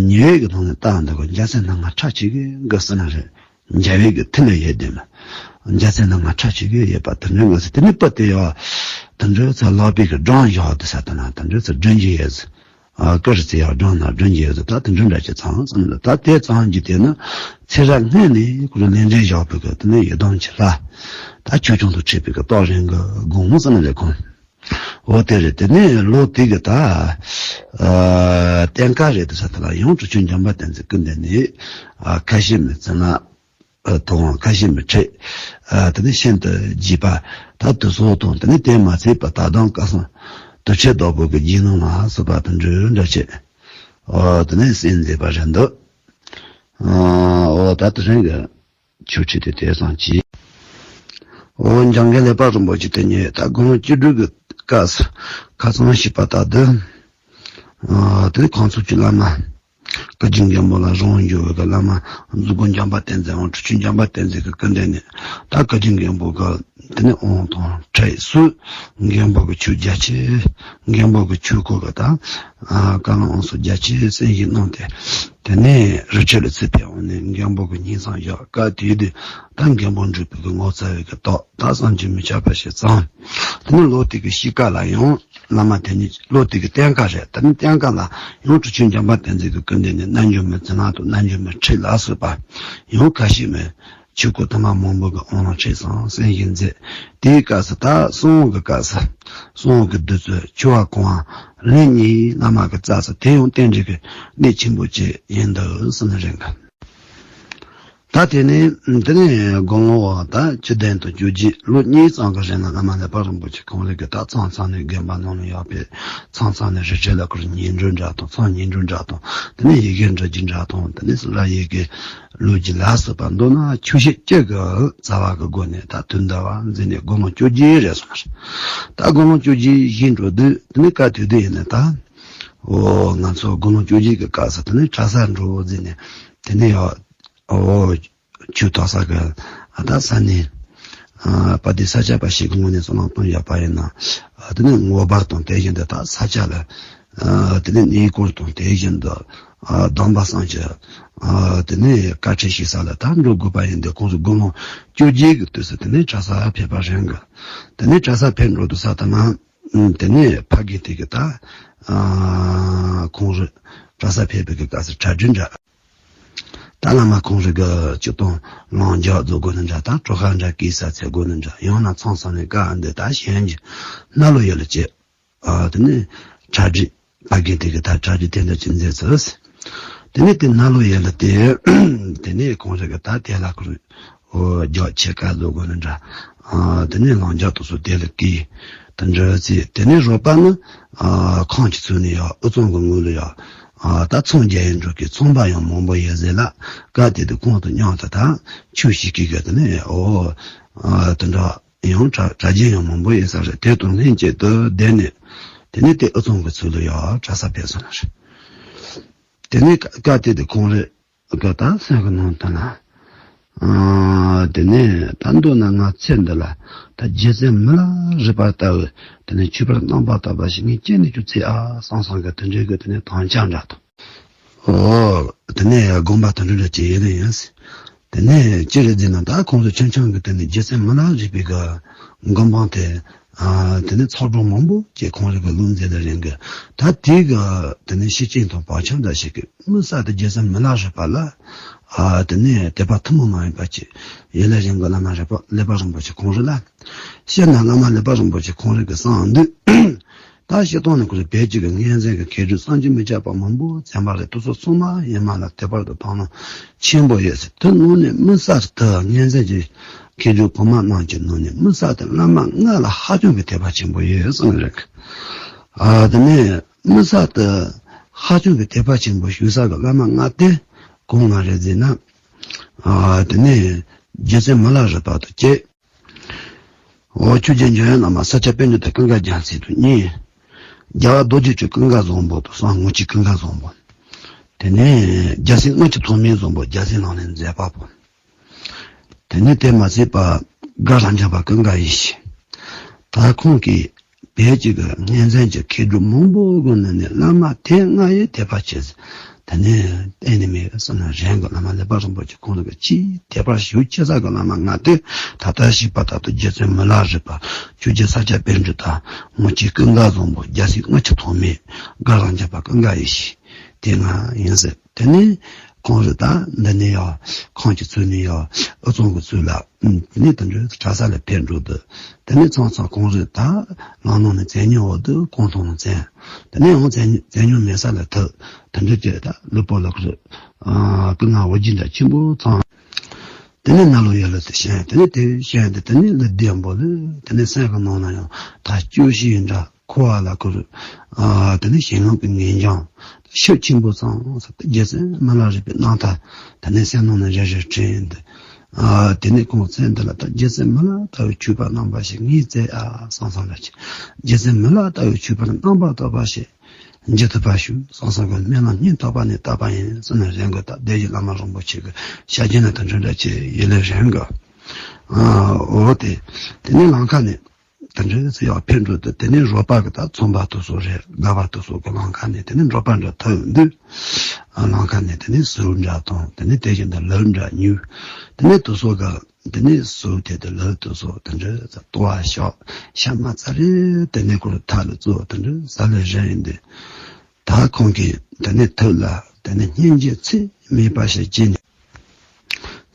ཉེ་བའི་གི་ཐོག་ནས་བཏགས་འདུག་གི། འཇའ་ཚོན་སྣ་ལྔ་ཁྲ་ཆིལ་གྱི་གི་ཟེར་ན་རེད། འཇའ་བའི་གི་མཐིལ་ལ་ཡོད་དེ་མ། འཇའ་ཚོན་སྣ་ལྔ་ཁྲ་ཆིལ་གྱི་ཡོད་པ་དེ་འདྲ་ངོས་ཟིན། དེ་ནས་སྤུ་དེ་ཡང་དེ་འདྲ་ཚོ་ལག་པའི་གི་སྒྲེང་བཞག་དུས་ས་དེ་ན་དེ་འདྲ་ཚོ་སྒྲེང་གི་ཡོད་ཟེར། ཨ་ཀིར་ཚེ་ཡག་སྒྲུང་ན་སྒྲུང་རྒྱས་སུ་ད་དེ་འདྲ་འདྲ་ཅིག་ཚང་ཚང་ལ། ད་དེ་ཚང་རྒྱུ་དེ་ནི་ཚེ་རབས་སྔོན་ནས་ཁོ་རང་ལས་འབྲས་བཞག་པའི་སྐབས་དེ་ནས་ཡི་དམ་གྱི་ལྷ། ད་ཆོས་སྐྱོང་དུ་ཁྲིད་པའི་སྐབས་རྟགས་རིང་གི་དགོངས་མོ་ཙམ་རེད་ཁོང་། འོ་དེ་རེད། དེ་ནས་ལོ་དེ་གི་ད་ཨ་སྟོན་ཁ་རེད་དུས་ས་དེ་ལ་ཡང་གྲུབ་ཆེན་འཇམ་དཔལ་བསྟན་འཛིན་སྐུ་མདུན་ནས་ཨ་ཁ་ཞེ་མི་བརྩི་ན། ཨ་དང་ཁ་ཞེ་མི་ཁྲེལ། ཨ་དེ་ནས་ཤིན་ཏུ་རྒྱས་པ་ད་དེ་སོགས་དང་། དེ་ནས་དེ་མ་ཚད་པ་ད་དུང་བཀའ་སྲུང་དུར་ཁྲོད་བདག་པོ་གི་རྗེས་གནང་ལ་སོགས་པ་དང་འབྲེལ་འདྲ་བྱེད། ཨ་དེ་ནས་གསན་མཛད་པ་རེད་འདུག་ཨ་འོ་ད་དེ་རིང་གི་ཆོས་ཁྲིད་དེ་དེ་ཙམ་གྱིས། འོ་འཇམ་མགོན་ལེགས་པ་རིན་པོ་ཆེ་དེ་ཉིད་ད་དགུང་ལོ་བཅུ་དྲུག་གི་སྐབས་སུ་ཁ་ཚང་བྱས་པ་ད་དུང་། ཨ་དེ་ནས་ཁོང་ཚོ་གི་བླ་མ། བཀའ་བརྒྱུད་མགོན་པོ་ལ་རང་འཇུག་པའི་བླ་མ་མཛུབ་མགོན་འཇམ་དཔལ་བསྟན་འཛིན་དབང་གྲུབ་ཆེན་འཇམ་དཔལ་བསྟན་འཛིན་གྱི་སྐུ་མདུན་ནས། ད་བཀའ་བརྒྱུད་མགོན་པོ་གི་དེ་ནས་དབང་དང་ཁྲིད་སུ། མགོན་པོ་གི་ཆོས་རྒྱ་ཆེ། མགོན་པོ་གི་ཆོས་སྐོར་གི་ད་བཀའ་སློབ་དབང་སོགས་རྒྱ་ཆེ་གསན་བཞེས་གནང་སྟེ། དེ་ནས་རི་ཁྲོད་ལ་ཚུར་ཕེབས་འོང་ནས་མགོན་པོ་གི་སྙན་སེང་བཞག་སྐབས་དེ་དུས་ད་མགོན་པོ་འབྲུག་པའི་གི་ངོ་མཚར་བའི་གི་རྟགས་ད་བསམ་གྱིས་མི་ཁྱབ་པ་ཞིག་བྱུང་། དེ་ནས་ལོ་དེ་གི་དཔྱིད་ཀ་ལ་ཡང་། བླ་མ་དེ་ཉིད་ལོ་དེ་གི་སྟོན་ཁ་རེད། དེ་ནི་སྟོན་ཁ་ལ་ཡང་གྲུབ་ཆེན་འཇམ་དཔལ་བསྟན་འཛིན་གྱི་སྐུ་མདུན་ནས་རྣལ་འབྱོར་མའི་མཛད་རྣམ་དང་རྣལ་འབྱོར་མའི་ཁྲིད་ལ་སོགས་པ་ཡང་ཁ་ཤས་མའི་ཆོས་སྐོར་དུ་མ་མང་པོ་གི་དབང་ལུང་ཁྲིད་གསུམ་གསན་བཞེས་མཛད། དེའི་སྐབས་སུ་ད་གསང་བ་གི་སྐབས་སུ་གསང་བ་གི་བདུད་རྩི་ཆུ་བ་གང་བ་ལན་གཉིས་བླ་མ་གིས་བསྩལ་ས་དེ་ཡང་རྟེན་འབྲེལ་གྱི་གནད་ཆེན་པོ་ཅིག་ཡིན་འདུག་ཟེར་ནི་རེད་འགའ། ད་དེ་ནས་དེ་ནས་དགུང་ལོ་ད་བཅུ་བདུན་དང་བཅུ་བརྒྱད་ལོ་གཉིས་ཙམ་གྱི་རིང་ལ་བླ་མ་ལེགས་པ་རིན་པོ་ཆེ་ཁོང་རང་གིས་ད་ཚང་ཚང་ནས་དགོན་པ་ནང་ལ་ཡོད་པའི་ཚང་ཚང་ནས་རི་ཁྲོད་ལ་ཁུར་སྙན་སྒྲོན་འདྲ་དང་། ཚང་སྙན་སྒྲོན་འདྲ་དང་། དེ་ནས་ཡི་གེ་འབྲི་རྒྱུ་འདྲ་དང་། དེ་ནས་སླར་ཡི་གེ་ཀློག་རྒྱུ་ལ་སོགས་པ་མདོར་ན་ཆོས་བཤད་སྤྱི་གི་རྩ་བ་གི་སྒོ་ནས་ད་དུས་འདའ་བ་མཛད་ནས་དགུང་ལོ་བཅུ་བརྒྱད་རེད་སོང་བ་རེད། ད་དགུང་ལོ་བཅུ་བརྒྱད་བཞེས་འགྲོ་དུས་དེ་ནས་སྐབས་དེ་དུས་ཡིན་ན་ད། འོ་ང་ཚོ་དགུང་ལོ་བཅུ་བཞི་གི་སྐབས་སུ་དེ་ནས་གྲྭ་ས་འགྲོ་ཟེར་ནས་དེ་ནས་ཡང་འོ་ཆོས་ཐོག་ས་གི་ཨ་ད་ས་གནས་ཨ་དཔལ་ལྡན་ས་སྐྱ་པ་ཞིག་གི་ངོས་ནས་གསུང་གནང་གཏོང་ཡོད་པ་ཡིན་ན། ཨ་དེ་ནས་ངོ་པར་དང་དེ་བཞིན་དུ་ད་ས་སྐྱ་ལ་ཨ་དེ་ནས་གནས་སྐོར་དང་དེ་བཞིན་དུ་ཨ་སྡོམ་པ་གསུམ་གྱི་ཨ་དེ་ནས་བཀའ་ཁྲིད་ཞུ་ས་ལ་ད་འགྲོ་དགོས་པ་ཡིན་དུས་ཁོང་ཚོ་དགུང་ལོ་བཅུ་བཞི་གི་དུས་སུ་དེ་ནས་གྲྭ་ས་ཕེབས་པ་རེད་གི། དེ་ནས་གྲྭ་ས་ཕེབས་འགྲོ་དུས་ས་དེ་ན། ཨུམ། དེ་ནས་ཕ་རྒན་དེ་གིས་ད། ཨ། ཁོང་རང་གྲྭ་ས་ཕེབས་པའི་གི་སྐབས་སུ་གྲ་སྒྲིག་འདྲ། ད་བླ་མ་ཁོང་རང་གིས་སྤྱིར་བཏང་ལང་རྒྱག་བཟོ་དགོས་ནི་འདྲ། ད་གྲོ་ཁ་འདྲ་སྐྱེལ་ས་འཚོལ་དགོས་ནི་འདྲ། ཡང་ན་ཚང་ས་ནས་སྐབས་འདི་ད་གཞན་གྱི་སྣ་ལོ་ཡོད་ལ་བྱེད། ཨ། དེ་ནས་གྲ་སྒྲིག་ཕ་རྒན་དེ་གིས་ད་གྲ་སྒྲིག་དེ་འདྲ་ཅིག་མཛད་ཚུལ། དེ་ནས་དེ་སྣ་ལོ་ཡོད་ལ་དེ། དེ་ནས་ཁོང་རང་གིས་ད་དེ་ལ་ཁུར། འོ། རྒྱག་ཆས་ཀ་བཟོ་དགོས་ནི་འདྲ། ཨ། དེ་ནས་ལང་རྒྱག་དེ་ཚོ་དེ་ལ་སྐྱེལ། དེ་འདྲ་བྱས། དེ་ནས་རོགས་པ་ནི་ཨ་ཁོང་གི་ཚུལ་ནས་ཡང་དབུས་གཙང་གི་ངོས་ལ་ཡང་ཨ་ད་ཚོང་རྒྱག་ཡས་འགྲོ་གི་ཚོང་པ་ཡང་མང་པོ་ཡོད་ཟེར་ལ། སྐབས་དེ་དུས་ཁོང་དང་མཉམ་དུ་ད་ཆོས་བཤད་མཁན་གྱི་དེ་ནས་ཨོ་ཨ་དེ་འདྲ་ཡང་གྲྭ་གྲྭ་རྒྱུན་ཡང་མང་པོ་ཡོད་ས་རེད། དེ་དང་ལྷན་ཅིག་ཏུ་བསྡད་ནས་དེ་ནས་དེ་དབུས་གཙང་གི་ཚུལ་ལ་ཡང་གྲྭ་ས་ཕེབས་སོང་ནི་རེད། དེ་ནས་སྐབས་དེ་དུས་ཁོང་རེ་གི་ད་སེམས་ཀྱི་ནང་དུ་ན། ཨ་དེ་ནས་ད་མདོར་ན་ང་ཚེ་འདི་ལ་ད་རྗེ་བཙུན་མི་ལ་རས་པ་ལྟ་བུ་དེ་ནས་ཆོས་པར་རྣམ་པར་དག་པ་ཞིག་ངས་སྐྱེས་ནས་ཅི་ཚེ་ཨ་བསམ་བསམ་གི་དེ་འདྲའི་གི་དེ་ནས་དམ་བཅའ་འདྲ་དང་། ཨོ། དེ་ནས་དགོངས་པ་དེ་འདྲ་འདྲ་ཅིག་ཡིན་ནི་ཡིན། དེ་ནས་ཅི་རེད་ཟེར་ན་ད་ཁོང་ཚོ་ཆུང་ཆུང་གི་དེ་ནས་རྗེ་བཙུན་མི་ལ་རས་པའི་གི་མགོན་པང་དེ། ཨ་དེ་ནས་ཚོགས་གྲོགས་མང་པོ་ཀྱིས་ཁོང་རང་གི་ལུང་མཛད་ལ་རིང་གི་ད་དེ་གི་དེ་ནས་ཤེར་ཕྱིན་དང་བག་ཆགས་འདྲ་ཞིག་གི་དམིགས་བསལ་དུ་རྗེ་བཙུན་མི་ལ་རས་པ་ལ་ཨ་དེ་ནས་དད་པ་ཐུན་མོང་མ་ཡིན་པ་ཅིག་ཡིད་ལ་རིང་གི་བླ་མ་རས་པ་ཀླད་པ་རིན་པོ་ཆེ་ཁོང་རང་ལ། སྤྱིར་ན་བླ་མ་ཀླད་པ་རིན་པོ་ཆེ་ཁོང་རང་གི་གསང་འདུས། ད་སྤྱིར་བཏང་ནས་ཁོ་ཚོ་བོད་ཀྱི་མངོན་མཚན་གྱི་མཁས་གྲུབ་སངས་རྒྱས་མི་སྐྱ་པ་མང་པོ་བྱོན་པ་རེད། དེ་ཚོ་ཚང་མ་ཡིན་མ་ལ་དད་པ་དང་དག་སྣང་ཆེན་པོ་ཡོད་ཟེར། དེ་ནང་ནས་དམིགས་བསལ་དུ་མངོན་མཚན་གྱི་མཁས་གྲུབ་གོང་མ་རྣམས་ཀྱི་ནང་ནས་དམིགས་བསལ་དུ་བླ་མ་ལྔ་ལ་ཧ་ཅང་གི་དད་པ་ཆེན་པོ་ཡོད་གསུངས་རེད། ཨ་དེ་ནས་དམིགས་བསལ་དུ་ཧ་ཅང་གི་དད་པ་ཆེན་པོ་ཞུ་ས་གི་བླ་མ་ལྔ་དེ་གང་ལྔ་རེད་ཟེར་ན། ཨ་དེ་ནས་རྗེ་བཙུན་མི་ལ་རས་པ་དང་བཅས། འོ་ཆོས་རྗེ་འཇམ་དབྱངས་བླ་མ་ས་སྐྱ་པཎྜི་ཏ་ཀུན་དགའ་རྒྱལ་མཚན་དང་གཉིས། རྒྱལ་བ་རྡོ་རྗེ་འཆང་ཀུན་དགའ་བཟང་པོ་དང་སང་ངོ་མཆེད་ཀུན་དགའ་བཟང་པོ། དེ་ནས་རྒྱལ་སྲས་དངུལ་ཆུ་ཐོགས་མེད་བཟང་པོ་རྒྱལ་སྲས་ལག་ལེན་མཛད་པ་པོ། དེ་ནས་དེ་མ་ཟད་པ་དགའ་རབ་འབྱམས་པ་ཀུན་དགའ་ཡེ་ཤེས། ད་ཁོང་གིས་བོད་ཀྱི་མངོན་མཚན་གྱི་མཁས་གྲུབ་མང་པོ་གི་ནང་ནས་བླ་མ་དེ་ལྔ་ཡི་དད་པ་ཆེ་ཟེར། དེ་ནས་གཏན་ནས་མེད་བསམ་ན་རན་གི་བླ་མ་ཀླད་པ་རིན་པོ་ཆེ་ཁོང་རང་གི་ཆེས་དད་པ་ཞུ་ཆེ་ས་གི་བླ་མ་ལྔ་དེ་ད་ལྟ་ཞིག་པ་ད་ལྟ་རྗེ་བཙུན་མི་ལ་རས་པ། ཆོས་རྗེ་ས་སྐྱ་པཎྜི་ཏ། ངོ་མཆེད་ཀུན་དགའ་བཟང་པོ། རྒྱལ་སྲས་དངུལ་ཆུ་ཐོགས་མེད། དགའ་རབ་འབྱམས་པ་ཀུན་དགའ་ཡེ་ཤེས། དེ་ལྔ་ཡིན་ཟེར། དེ་ནས་ཁོང་རེ་ད་འདི་ནས་ཡང་ཁོང་གི་ཚུལ་ནས་ཡང་དབུས་གཙང་གི་ཚུལ་ལ། ཨུམ། དེ་ནས་དེ་འདྲའི་གྲྭ་ས་ལ་ཕེབས་འགྲོ་དུས། དེ་ནས་ཚང་ཚང་ཁོང་རེ་ད་ལམ་ནང་ནས་བཙན་གཉོམ་འོག་ཏུ་ཁོང་ཐོག་ནས་བཙན། དེ་ནས་ཡང་བཙན་བཙན་གཉོམ་མེད་ས་ལ་ཐུག་དེ་འདྲའི་གི་ད་ལུས་པོ་ལ་ཁོ་རེ་ཨ་སྐུ་ངལ་འོ་བརྒྱལ་འདྲ་ཆེན་པོ་ཚང་། དེ་ནས་ནཱ་ལུ་ཡར་ལ་དེ་བཞེངས། དེ་ནས་དེ་བཞེངས་ཏེ་དེ་ནས་ལུས་བདེ་བ་ལུས། དེ་ནས་སེམས་ཀྱི་ནང་ན་ཡང་ད་སྐྱོ་ཤས་འདྲ། འཁོར་བ་ལ་ཁོ་རེ། ཨ་དེ་ནས་ཞེ་སྡང་གི་ངེས་འབྱུང་ཤུགས་ཆེན་པོ་ཙང་ས་དེ་རྗེ་བཙུན་མི་ལ་རས་པའི་རྣམ་ཐར་དེ་ནས་སེམས་ནང་ན་རེ་རེ་དྲན་ཏེ། ཨ་དེ་ནས་ཁོང་ཚེ་འདི་ལ་ད་རྗེ་བཙུན་མི་ལ་ལྟ་བུའི་ཆོས་པ་རྣམ་པ་ཞིག་ངས་བཙལ་ཨ་བསམ་བསམ་ལ་ཅི། རྗེ་བཙུན་མི་ལ་ལྟ་བུའི་ཆོས་པ་རྣམ་པར་དག་པ་ཞིག་འཇུག་ཐུབ་པ་ཞུ་བསམ་བསམ་གི་སྨོན་ལམ་སྙིང་ཐག་པ་ནས་བཏབ་པ་ཡིན་ཟེར་ནས་རན་གི། ད་སྡེ་བཞི་བླ་མ་རིན་པོ་ཆེ་གི་ཞལ་རྒྱུན་ན་དེ་འདྲ་འདྲ་ཅིག་ཡིད་ལ་རན་གི། ཨ་འོ་དེ་དེ་ནས་ལམ་ཁ་ནས། དེ་འདྲའི་ཚེ་ཡང་ཕེབས་འགྲོ་དུས་དེ་ནས་རོགས་པ་གི་ད་ཚོང་པ་དེ་ཚོ་རེད། སྒར་པ་དེ་ཚོ་གི་ལམ་ཁ་ནས་དེ་ནས་འབྲོག་པ་འདྲ་ཐུག་འདུག་ཨ་ལམ་ཁ་ནས་དེ་ནས་ཟོག་འདྲ་དང་དེ་ནས་དེ་བཞིན་དུ་ལུག་འདྲ་ཉོས། དེ་ནས་དེ་ཚོ་གི་དེ་ནས་ཟོག་དེ་དང་ལུག་དེ་ཚོ་དེ་འདྲའི་ཚེ་ལྟོ་བ་ཤོག་ཤ་མ་ཚ་རེ་དེ་ནས་ཁོ་ར་ཐག་ལ་བཙོ་དེ་འདྲའི་ཟ་ལེ་རེ་ཡིན་དུས། ད་ཁོང་གིས་དེ་ནས་ཐུགས་ལ་དེ་ནས་སྙིང་རྗེ་ཚད་མེད་པ་ཞིག་སྐྱེས་ནས།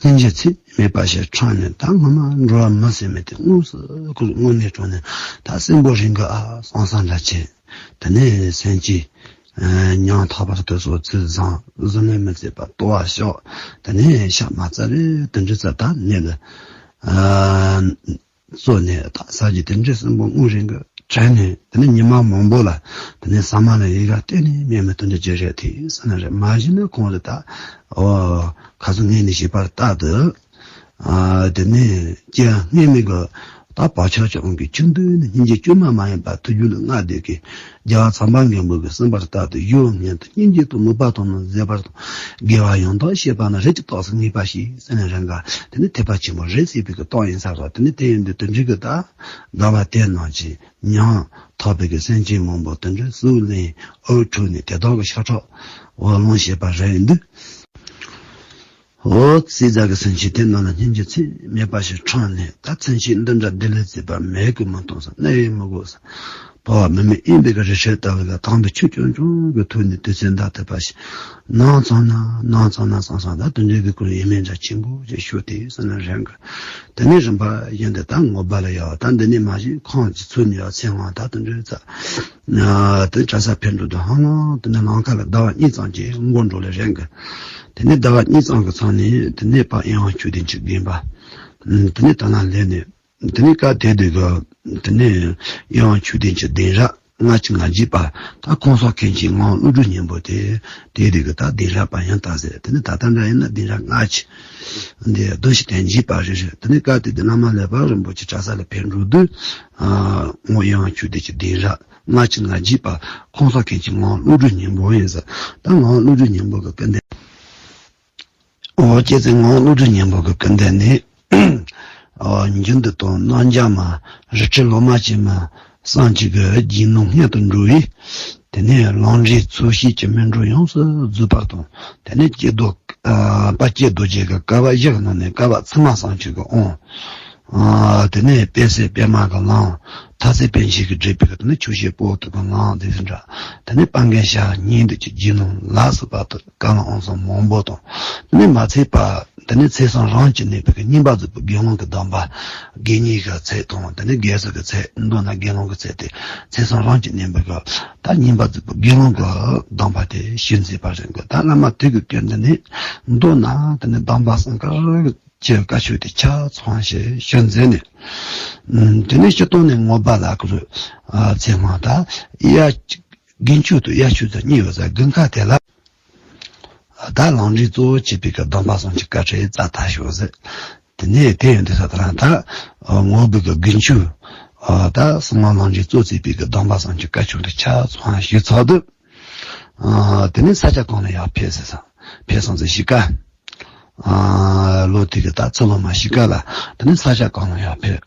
སྙིང་རྗེ་ཚད་མེད་པ་ཞིག་འཁྲུངས་ནས་ད་ངོ་མ་འགྲོ་བ་མི་ཟེར་མི་དེ་དངོས་སུ་ཁོ་དངོས་གནས་དྲང་ནས་ད་གསོན་པོ་རིང་གི་ཨ་སང་སང་འདྲ་བྱས། དེ་ནས་སེམས་ཅན་ཉམ་ཐག་པ་དེ་ཚོ་ཚུར་བཟུང་། བཟུང་ནས་མི་ཚེ་པ་ལྟོ་བ་ཤོག་དེ་ནས་ཤ་མ་ཚ་རེ་དེ་འདྲ་ཚ་ད་ནས་ལ། གཙོ་ནས་ད་ས་གཞི་དེ་འདྲའི་གསོན་པོ་དངོས་རིང་གི་དྲན་ནས་དེ་ནས་ཉི་མ་མང་པོ་ལ་དེ་ནས་ཟ་མ་ལ་ཡི་ག་གཏན་ནས་མེད་མི་དེ་འདྲ་ཅིག་རེད་དེ་ཟེར་ནི་རེད། མ་གཞི་ནས་ཁོང་རེ་ད་ཨོ་ཁ་སང་ངས་ནས་ཞིབ་པར་ལྟ་དུས། ཨ་དེ་ནས་ཀྱེ་སྔས་མེད་གི་ད་བག་ཆགས་ཀྱི་དབང་གིས་ཆུ་འདུས་ནས་སྙིང་རྗེ་བཅོས་མ་མ་ཡིན་པ་ཐུགས་རྒྱུད་ལ་མངའ་སྡོད་ཀྱི། རྒྱལ་བ་ཚངས་པ་མགོན་པོ་གིས་གསུངས་པར་ལྟར་དུ་གཞོན་ངན་དུ་སྙིང་རྗེ་དང་མོས་པ་དང་ནི་བཟོད་པ་དང་དགེ་བ་ཡང་དག་བྱེད་པ་ནི་རིགས་ཀྱི་རྟགས་སུ་ངེས་པ་ཞིག་ཟེར་ནས་རང་ག་དེ་ནི་དད་པ་ཆེན་པོ་རེད་ཟེར་བའི་གི་རྟགས་ཡིན་ས་རེད། དེ་ནི་དེ་ཡིན་དུས་དེ་འདྲའི་གི་ད་དགའ་བ་དེ་ནང་བཞིན་ཉམ་ཐག་པའི་གི་སེམས་ཅན་མང་པོ་དེ་འདྲའི་གསོད་ལེན་འུར་ཁྲོད་ནས་དེ་དག་གི་ཤ་ཁྲག་འོ་ལོང་བྱེད་པ་རེད་འདུག་འོ་ཚེ་ཟད་ཀྱི་སེམས་ཅན་དེ་རྣམས་ལ་སྙིང་རྗེ་ཚད་མེད་པ་ཞིག་འཁྲུངས་ནས། ད་མཚན་ཕྱིས་འདི་འདྲ་བདེ་ལེགས་མཛད་པ་མེད་ཀི་མི་གཏོང་ཟེར། གནས་ཡིན་མི་དགོས་ཟེར། འཕོ་བ་མི་མེད་དབེན་པའི་གི་རི་ཁྲོད་ལྟ་བུ་ལ་དམ་པའི་ཆོས་སྐྱོང་སྐྱོང་གི་ཐོག་ནས་དུས་ཚོད་འདའ་ཐུབ་པ་ཞིག་གནང་ཚང་ན་གནང་ཚང་ན་བསམ་བསམ། ད་དེ་འདྲའི་གི་ཁོར་ཡིད་སྨོན་འདྲ་ཆེན་པོ་ཞིག་ཞུ་དེ་ཟེར་ན་རན་གི། དེ་ནས་རིམ་པ་བཞིན་དུ་ད་ངོ་སྦ་ལ་ཡ་ད་འདི་ནས་མ་གཞི་ཁོང་གི་ཚུལ་ནས་ཡ་ཚེ་དབང་ད་དེ་འདྲའི་ཚ། དེ་གྲྭ་ས་ཕེབས་འགྲོ་དུས་ཧང་ལང་དེ་ནས་ལམ་ཁ་ལ་ཟླ་བ་གཉིས་ཙམ་གྱི་འགོར་འགྲོ་ལེ་རན་གི། དེ་ནས་ཟླ་བ་གཉིས་ཙམ་གྱི་ཚང་ནས་དེ་ནས་ཕར་ཨེ་ཝང་ཆོས་ལྡན་གྱི་དགོན་པ། དེ་ནས་ད་ན་ལེ་ནས་དེ་ནས་སྐབས་དེ་དུས་ཀྱི་ དེ་ནས་ཡང་ཆོས་ལྡན་གྱི་གདན་རབས་སྔ་ཕྱི་ང་མཇལ་བ། ད་ཁོང་ས་མཁན་ཆེན་ངག་དབང་བློ་གྲོས་སྙིང་པོ་དེ། དེ་དེ་གི་ད་གདན་རབས་པ་ཡིན་ད་ཟེར། དེ་ནས་ད་ལྟ་འདྲ་ཡིན་ན་གདན་རབས་སྔ་ཕྱི་འདི་བདུན་ཞིག་དེ་མཇལ་བ་རེད་རེད། དེ་ནས་སྐབས་དེ་དུས་བླ་མ་ཀླད་པ་རིན་པོ་ཆེ་གྲྭ་ས་ལ་ཕེབས་འགྲོ་དུས། ཨ་ངོ་ཡང་ཆོས་ལྡན་གྱི་གདན་རབས་སྔ་ཕྱི་ང་མཇལ་བ། ཁོང་ས་མཁན་ཆེན་ངག་དབང་བློ་གྲོས་སྙིང་པོ་ཡིན་ཟེར། ད་ངག་དབང་བློ་གྲོས་སྙིང་པོ་གི་སྐུ་མདུན། འོ་སྐྱེས་ཚེ་ངག་དབང་བློ་གྲོས་སྙིང་པོ་གི་སྐུ་མདུན་ནས། འོ་འཇུ་འདི་དང་རྣམ་རྒྱལ་མ། རི་ཁྲོད་ལོ་མ་ཆེན་མ། སངས་རྒྱས་ཀྱི་རྒྱུད་ནང་སྔོན་དུ་འགྲོ་བས། དེ་ནས་ལམ་འབྲས་ཚོགས་ཞིང་གི་སྨིན་གྲོལ་ཡོངས་སུ་རྫོགས་པ་དང་། དེ་ནས་ཀྱེ་རྡོ། ཨ་དཔལ་ཀྱེ་རྡོ་རྗེ་གི་བསྐལ་པ་བཞི་གི་ནང་ནས་བསྐལ་པ་ཚང་མ་སངས་རྒྱས་ཀྱི་དབང་། ཨ་དེ་ནས་དཔལ་སྲས་པདྨ་གི་ལམ། ཐར་རྩེ་པཎ་ཆེན་གྱིས་བགྲོད་པའི་གི་དེ་ནས་ཆོས་བཤད་པོ་ཏི་གི་ལམ་དེ་ཚོ་འདྲ། དེ་ནས་དཔལ་མགོན་ཞྭ་སྙིང་འདུས་ཀྱི་རྒྱུད་ལམ་ལ་སོགས་པ་དང་བཀའ་ལམ་དབང་གསུམ་མང་པོ་དང་། དེ་ནས་མ་ཚད་པ་དེ་ནས་ཚེ་གསུམ་རིམ་གྱིས་གནས་པའི་གི་སྙོམས་པར་འཇུག་པའི་དགེ་སློང་གི་སྡོམ་པ། དགེ་བསྙེན་གྱི་ཚད་དང་དེ་ནས་དགེ་སོགས་ཀྱི་ཚད། མདོར་ན་དགེ་སློང་གི་ཚད་དེ། ཚེ་གསུམ་རིམ་གྱིས་གནས་པའི་གི་ད་སྙོམས་པར་འཇུག་པའི་དགེ་སློང་གི་སྡོམ་པ་དེ་ཞིག་མཛད་པ་རེད་གི། ད་བླ་མ་དེ་གི་སྐུ་མདུན་ནས་མདོར་ན་དེ་ནས་སྡོམ་པ་གསུམ་ཀ་རུ། ཀྱི་བཀའ་ཆོས་དེ་ཆ་ཚང་ཞིག་ཞུ་མཛད་ནས། ཨ་དེ་ནས་སྤྱིར་བཏང་ནས་ངོ་བོ་ལ་ཁོ་རུ་ཨ་ཚེ་སྔ་ད་དབྱར་དགུན་ཆོས་དང་དབྱར་ཆོས་དང་གཉིས་ཡོད་ཟེར། དགུན་ཁ་དེ་ལ་ཨ་ད་ལམ་འབྲས་གཙོ་བོ་བྱས་པའི་གི་སྡོམ་པ་གསུམ་གྱི་བཀའ་ཁྲིད་རྩ་ཐག་ཞུ་ཟེར། དེ་ནས་དེ་ཡོད་དུས་ས་དེ་རང་ད་ཨ་ངོ་བོ་གི་དགུན་ཆོས་ཨ་ད་གསང་སྔགས་ལམ་འབྲས་གཙོ་བྱས་པའི་གི་སྡོམ་པ་གསུམ་གྱི་བཀའ་ཆོས་དེ་ཆ་ཚང་ཞུས་ཚར་དུས། ཨ་དེ་ནས་ས་སྐྱ་གོང་ལ་ཡར་ཕེབས་ཟེར་ས། ཕེབས་སོང་ཟེར་གཞིས་ཀ། ཨ་ལོ་དེ་གི་ད་ཚེ་ལོ་མ་གཞིས་ཀ་ལ། དེ་ནས་ས་སྐྱ་གོང་ལ་ཡར་ཕེབས།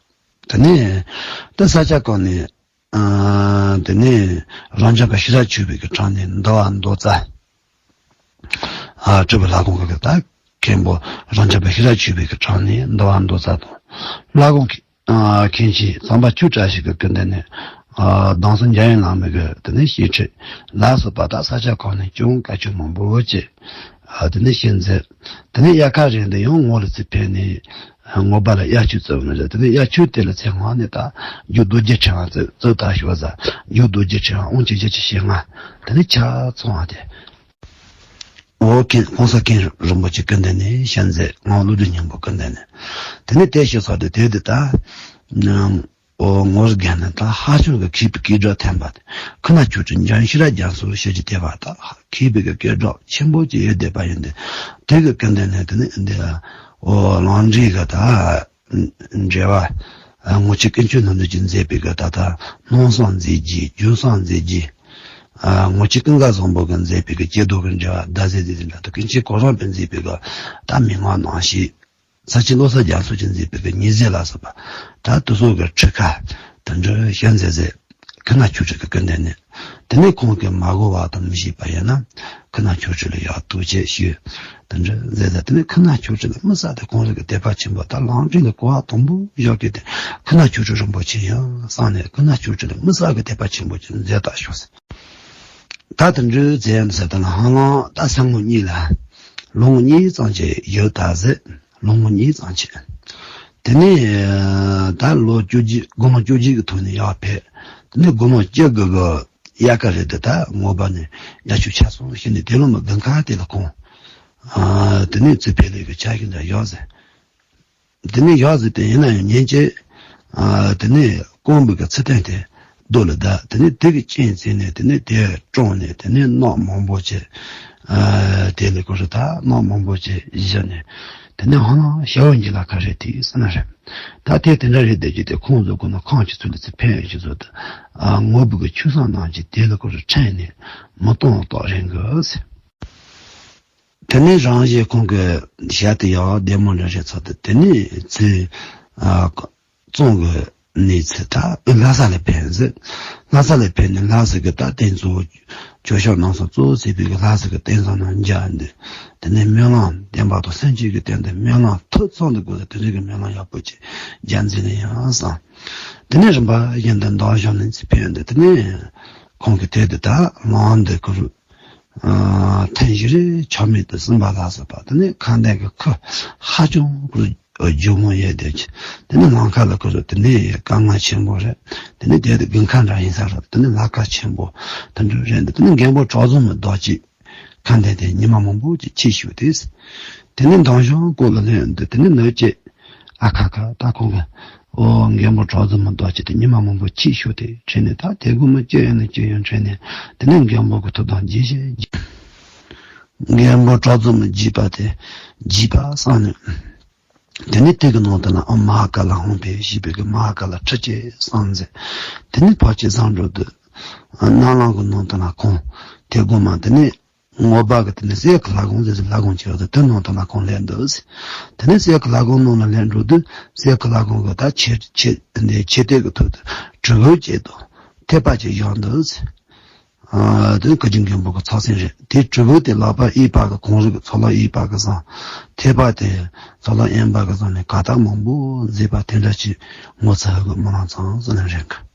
དེ་ནས་ད་ས་སྐྱ་གོང་ནས་ཨ་དེ་ནས་རབ་འབྱམས་པ་ཤེས་རབ་ཆོས་པའི་གི་ཕྲེང་ནས་འདུལ་བ་མདོ་རྩ། ཨ་སྤྲུལ་པའི་ལྷ་ཁང་གི་ད་མཁན་པོ་རབ་འབྱམས་པ་ཤེས་རབ་ཆོས་པའི་གི་ཕྲེང་ནས་འདུལ་བ་མདོ་རྩ་དང་། ལྷ་ཁང་གི་ཨ་མཁན་ཆེན་གཙང་པ་ཆོས་བཀྲ་ཤིས་ཀྱི་སྐུ་མདུན་ནས་ཨ་གདུང་སྲས་འཇམ་དབྱངས་བླ་མའི་གི་དེ་ནས་བཤད་ཁྲིད་ལ་སོགས་པ་དག་ས་སྐྱ་གོང་ནས་ཅུང་བཀའ་ཆོས་མང་པོ་བྱས། ཨ་དེ་ནས་བཤད་མཛད། དེ་ནས་དབྱར་ཁ་རེ་འདི་ཡང་ངོ་ལ་ཚེ་ཕན་ནས་ངོ་བོ་ལ་དབྱར་ཆོས་བཙུགས་ནས་རེད། དེ་ནས་དབྱར་ཆོས་དེ་ལ་ཚེ་སྔ་ནས་ད་རྒྱུད་རྡོ་རྗེ་ཕྲེང་བ་བཙུགས་བཙུགས་ད་ཞུ་བ་ཟ། རྒྱུད་རྡོ་རྗེ་ཕྲེང་བ་དབང་ཆེན་བཞི་བཅུ་ཞེ་ལྔ། དེ་ནས་ཆ་ཚང་བ་དེ། འོ་མཁན་གོང་ས་མཁན་རིན་པོ་ཆེ་སྐུ་མདུན་ནས་བཤད་མཛད། ངག་དབང་བློ་གྲོས་སྙིང་པོ་སྐུ་མདུན་ནས། དེ་ནས་དེ་ཞུས་ཚར་དུས་དེ་དུས་ད། འོ་ངོ་རྒན་ནི་ད་ཧ་ཅང་གི་མཁས་པའི་སྐད་སྒྲོག་ཐོན་པ་དེ། ཁུ་ན་ཆོས་སྤྲུལ་འཇམ་ཤེས་རབ་རྒྱ་མཚོ་ཞེས་བྱ་དེ་བ་ད་མཁས་པའི་གི་སྐད་སྒྲོག་ཆེན་པོ་ཅིག་ཡོད་བསྡད་པ་ཡིན་ཏེ། དེ་གི་སྐུ་མདུན་ནས་དེ་ནས་འདི་འོ་ལམ་འབྲས་གི་ད། འགྲེལ་བ། ངོ་མཆོག་ཀུན་འཁྱུད་རྣམ་འགྲེལ་གྱིས་མཛད་པའི་གི་ད་ལྟ་སྣང་བསམ་མཛད་རྗེས་རྒྱུ་བསམ་མཛད་རྗེས། ངོ་མཆོག་ཀུན་དགའ་བཟང་པོ་གིས་མཛད་པའི་གི་ཀྱེ་རྡོར་གྱི་འགྲེལ་བ་ཟླ་ཟེར་ཟེར་འདྲ་དང་ཀུན་མཁྱེན་གོ་རམས་པས་མཛད་པའི་གི་ད་མན་ངག་རྣམ་བཤད། ས་སྐྱ་བློ་བཟང་རྒྱ་མཚོ་གིས་མཛད་པའི་གི་ཉི་ཟེར་ལ་སོགས་པ། ད་དེ་ཚོ་གི་ཁྲིད་ཁ་དེ་འདྲ་བཤད་མཛད་མཛད། ཁུ་ན་ཆོས་སྤྲུལ་གྱི་སྐུ་མདུན་ནས། དེ་ནས་ཁོང་གིས་མ་གོ་བ་དང་མི་ཤེས་པ་ཡིན་ན། ཁུ་ན་ཆོས་སྤྲུལ་ལ་ཡར་ཐུགས་རྗེ་ཞུས། དེ་འདྲ་མཛད་ཟེར། དེ་ནས་ཁུ་ན་ཆོས་སྤྲུལ་ལ་དམིགས་བསལ་དེ་ཁོང་རང་གི་དད་པ་ཆེན་པོ་ད་ལམ་འབྲས་ལ་གོ་བ་དང་པོ་བཞག་གི་དེ། ཁུ་ན་ཆོས་སྤྲུལ་རིན་པོ་ཆེ་ཡིན་བསམ་ནས་ཁུ་ན་ཆོས་སྤྲུལ་ལ་དམིགས་བསལ་གྱི་དད་པ་ཆེན་པོ་ཅིག་མཛད་ད་ཞུ་ཟེར། ད་དེ་འདྲ་མཛད་ཟེར་ད་ལ་ཧ་ལམ་ད་སང་ངོ་གཉིས་ལ། ལོ་ངོ་གཉིས་ཙམ་ཅིག་ཡོད་ད་ཟེར། ལོ་ངོ་གཉིས་ཙམ་ཅིག་དེ་ནས་ད་ལོ་བཅུ་གཅིག་དགུང་ལོ་བཅུ་གཅིག་གི་ཐོག་ནས་ཡར་ཕེབས། དེ་ནས་དགུང་ལོ་བཅུ་དགུ་གི་དབྱར་ཁ་རེད་དེ། ད་ངོ་བོ་ནས་དབྱར་ཆོས་ཆ་ཚང་བྱས་ནས་དེ་ལོ་མ་དགུན་ཁ་དེ་ལ་ཁོང་། ཨ་དེ་ནས་ཚེ་འཕོས་ལེ་གི་ཆ་ཤས་འདྲ་ཡོད་ཟེར། དེ་ནས་ཡོད་ཟེར་དེ་ཡིན་ན་ཡང་ཉིན་གཅིག་ཨ་དེ་ནས་རྐང་པའི་གི་ཚུལ་སྟོན་དེ་རྡོ་ལ་བརྡབས། དེ་ནས་དེ་གི་རྐྱེན་བྱས་ནས་དེ་ནས་དེ་གྲོངས་ནས་དེ་ནས་གནམ་མང་པོ་ཅིག་ཨ་དེ་ལས་ཁོ་རང་ད་གནམ་མང་པོ་ཅིག་བཞུགས་ནས་དེ་ནས་ཧ་ལམ་ཞག་པོ་གཅིག་ལ་ཁ་རེ་དེ་ཟེར་ན་རེད། ད་དེ་དེ་འདྲ་རེད་བསྡད་ཀྱི་དེ་ཁོང་ཚོ་ཁོ་ན་ཁོང་གི་ཚུལ་ལ་ཚེ་འཕོས་ཡོད་ཀྱི་ཚོད་དུ། ཨ་ངོ་བོ་གི་ཆོས་བཟང་རྣམས་ཀྱིས་དེ་ལ་ཁོ་རང་ཁྲིད་ནས་མི་གཏོང་རྟགས་རེད་གི་ཟེར། དེ་ནས་རང་གཞན་ཁོང་གི་ཞལ་དུ་ཡང་བདེ་མོ་འདྲ་རེད་ཚོད་དུ། དེ་ནས་ཚེ་ཨ་གཙང་གི་གནས་ཚུལ་ད་ལྷ་ས་ལ་ཕེབས་ཟེར། ལྷ་ས་ལ་ཕེབས་ནས་ལྷ་ས་གི་ད་དེ་ཚོ་ཆོས་ཕྱོགས་རྣམ་གསུམ་གཙོ་བོ་བྱས་པའི་གི་ལྷ་ས་གི་རྟེན་བཟང་རྣམས་མཇལ་འདི། དེ་ནས་སྨོན་ལམ་བདེན་པ་དང་སེམས་བསྐྱེད་ཀྱི་རྟེན་དུ་སྨོན་ལམ་ཐུགས་ཚང་དུ་དགོས་ཟེར། དེ་འདྲ་གི་སྨོན་ལམ་ཡག་པོ་ཅིག་རྒྱག་མཛད་ནས་ཡང་བསམ། དེ་ནས་རིམ་པ་བཞིན་དུ་འདམ་གཞུང་ནས་ཚེ་འཕོས་འདི། དེ་ནས་ཁོང་གི་དེ་དུས་ད་ལམ་འདི་ཁོ་རུ། ཨ་ཐེངས་བཞི་རེ་ཆག་མེད་དུ་ཟིན་པ་ལ་སོགས་པ། དེ་ནས་ཁ་འདོན་གྱི་ཁུ་ཧ་ཅང་ཁོ་རུ་རྒྱུ་མང་ཡོད་དེ། དེ་ནས་ལམ་ཁ་ལ་ཁོ་རུ་དེ་ནས་དཀའ་ངལ་ཆེན་པོ་རེད། དེ་ནས་དེ་དུས་དགུན་ཁ་འདྲ་ཡིན་ས་རེད། དེ་ནས་ལམ་ཁ་ཆེན་པོ་དེ་འདྲ་རེད་འདུག་དེ་ནས་རྒན་པོ་གྲོགས་འཛོམས་མི་རྡོ་རྗེ་ཁ་འདོན་དེ་ཉི་མ་མང་པོ་ཅིག་ཕྱིས་བཞུགས་ཏེ། དེ་ནས་འདམ་གཞུང་སྐོར་ལ་སླེབས་འདུག་དེ་ནས་ནུབ་ཅིག་ཨ་ཁ་ཁ་ད་ཁོང་གི་ ཨོ་མགོན་པོ་གྲགས་འཛོམས་མ་རྡོ་རྗེ་དེ་ཉི་མ་མང་པོ་ཅིག་བཞུགས་ཏེ་ཁྲིད་ནས། ད་དེ་དགོང་མོ་སྐྱེ་ཡོང་ན་སྐྱེ་ཡོང་ཁྲིད་ནས། དེ་ནས་མགོན་པོ་གི་ཐུགས་དམ་བརྗིད་བྱས། མགོན་པོ་གྲགས་འཛོམས་བརྗིད་པ་དེ་བརྗིད་པ་བསམ་ནས། དེ་ནས་དེ་གི་ནང་དུ་ན་ཨོཾ་མ་ཧཱ་ཀཱ་ལ་ཧཱུྃ་ཕཊ་ཞེས་པའི་གི་མ་ཧཱ་ཀཱ་ལ་ཁྲི་བཅས་བསམ་མཛད། དེ་ནས་ཕར་ཅིག་བཟུང་འགྲོ་དུས། རྣ་ལམ་གི་ནང་དུ་ན་ཁོང་དེ་དགོང་མོ་དེ་ནས། ངོ་པ་གི་དེ་ནས་གསེར་གྱི་ལྷ་ཁང་ཟེར་ཟེར་ལྷ་ཁང་ཅིག་ཡོད་དེ། དེ་ནང་དུ་ན་ཁོང་སླེབས་འདུག་ཟེར། དེ་ནས་གསེར་གྱི་ལྷ་ཁང་ནང་ལ་སླེབས་འགྲོ་དུས། གསེར་གྱི་ལྷ་ཁང་གི་ད་ཆེ་ཆེ་འདི་ཆེ་སྟེགས་ཀྱི་ཐོག་ཏུ་གྲི་གུམ་ཅིག་དང་ཐེག་པ་ཅིག་བཞག་འདུག་ཟེར། ཨ་དེ་བཀའ་བརྒྱུད་མགོན་པོ་གི་ཚོགས་ཟིན་རེད། དེ་གྲི་གུམ་དེ་ལག་པ་གཡས་པ་གི་གངས་རི་གི་མཚོ་ལོགས་གཡས་པ་གི་བཟུང་། ཐེག་པ་དེ་མཚོ་ལོགས་གཡོན་པ་གི་བཟུང་ནས་གར་སྟེགས་མང་པོ་མཛེས་པ་དེ་འདྲ་ཅིག་ངོ་མཚར་གི་སྨོན་ལམ་ཚང་ཟེར་ནས་རེད་གི།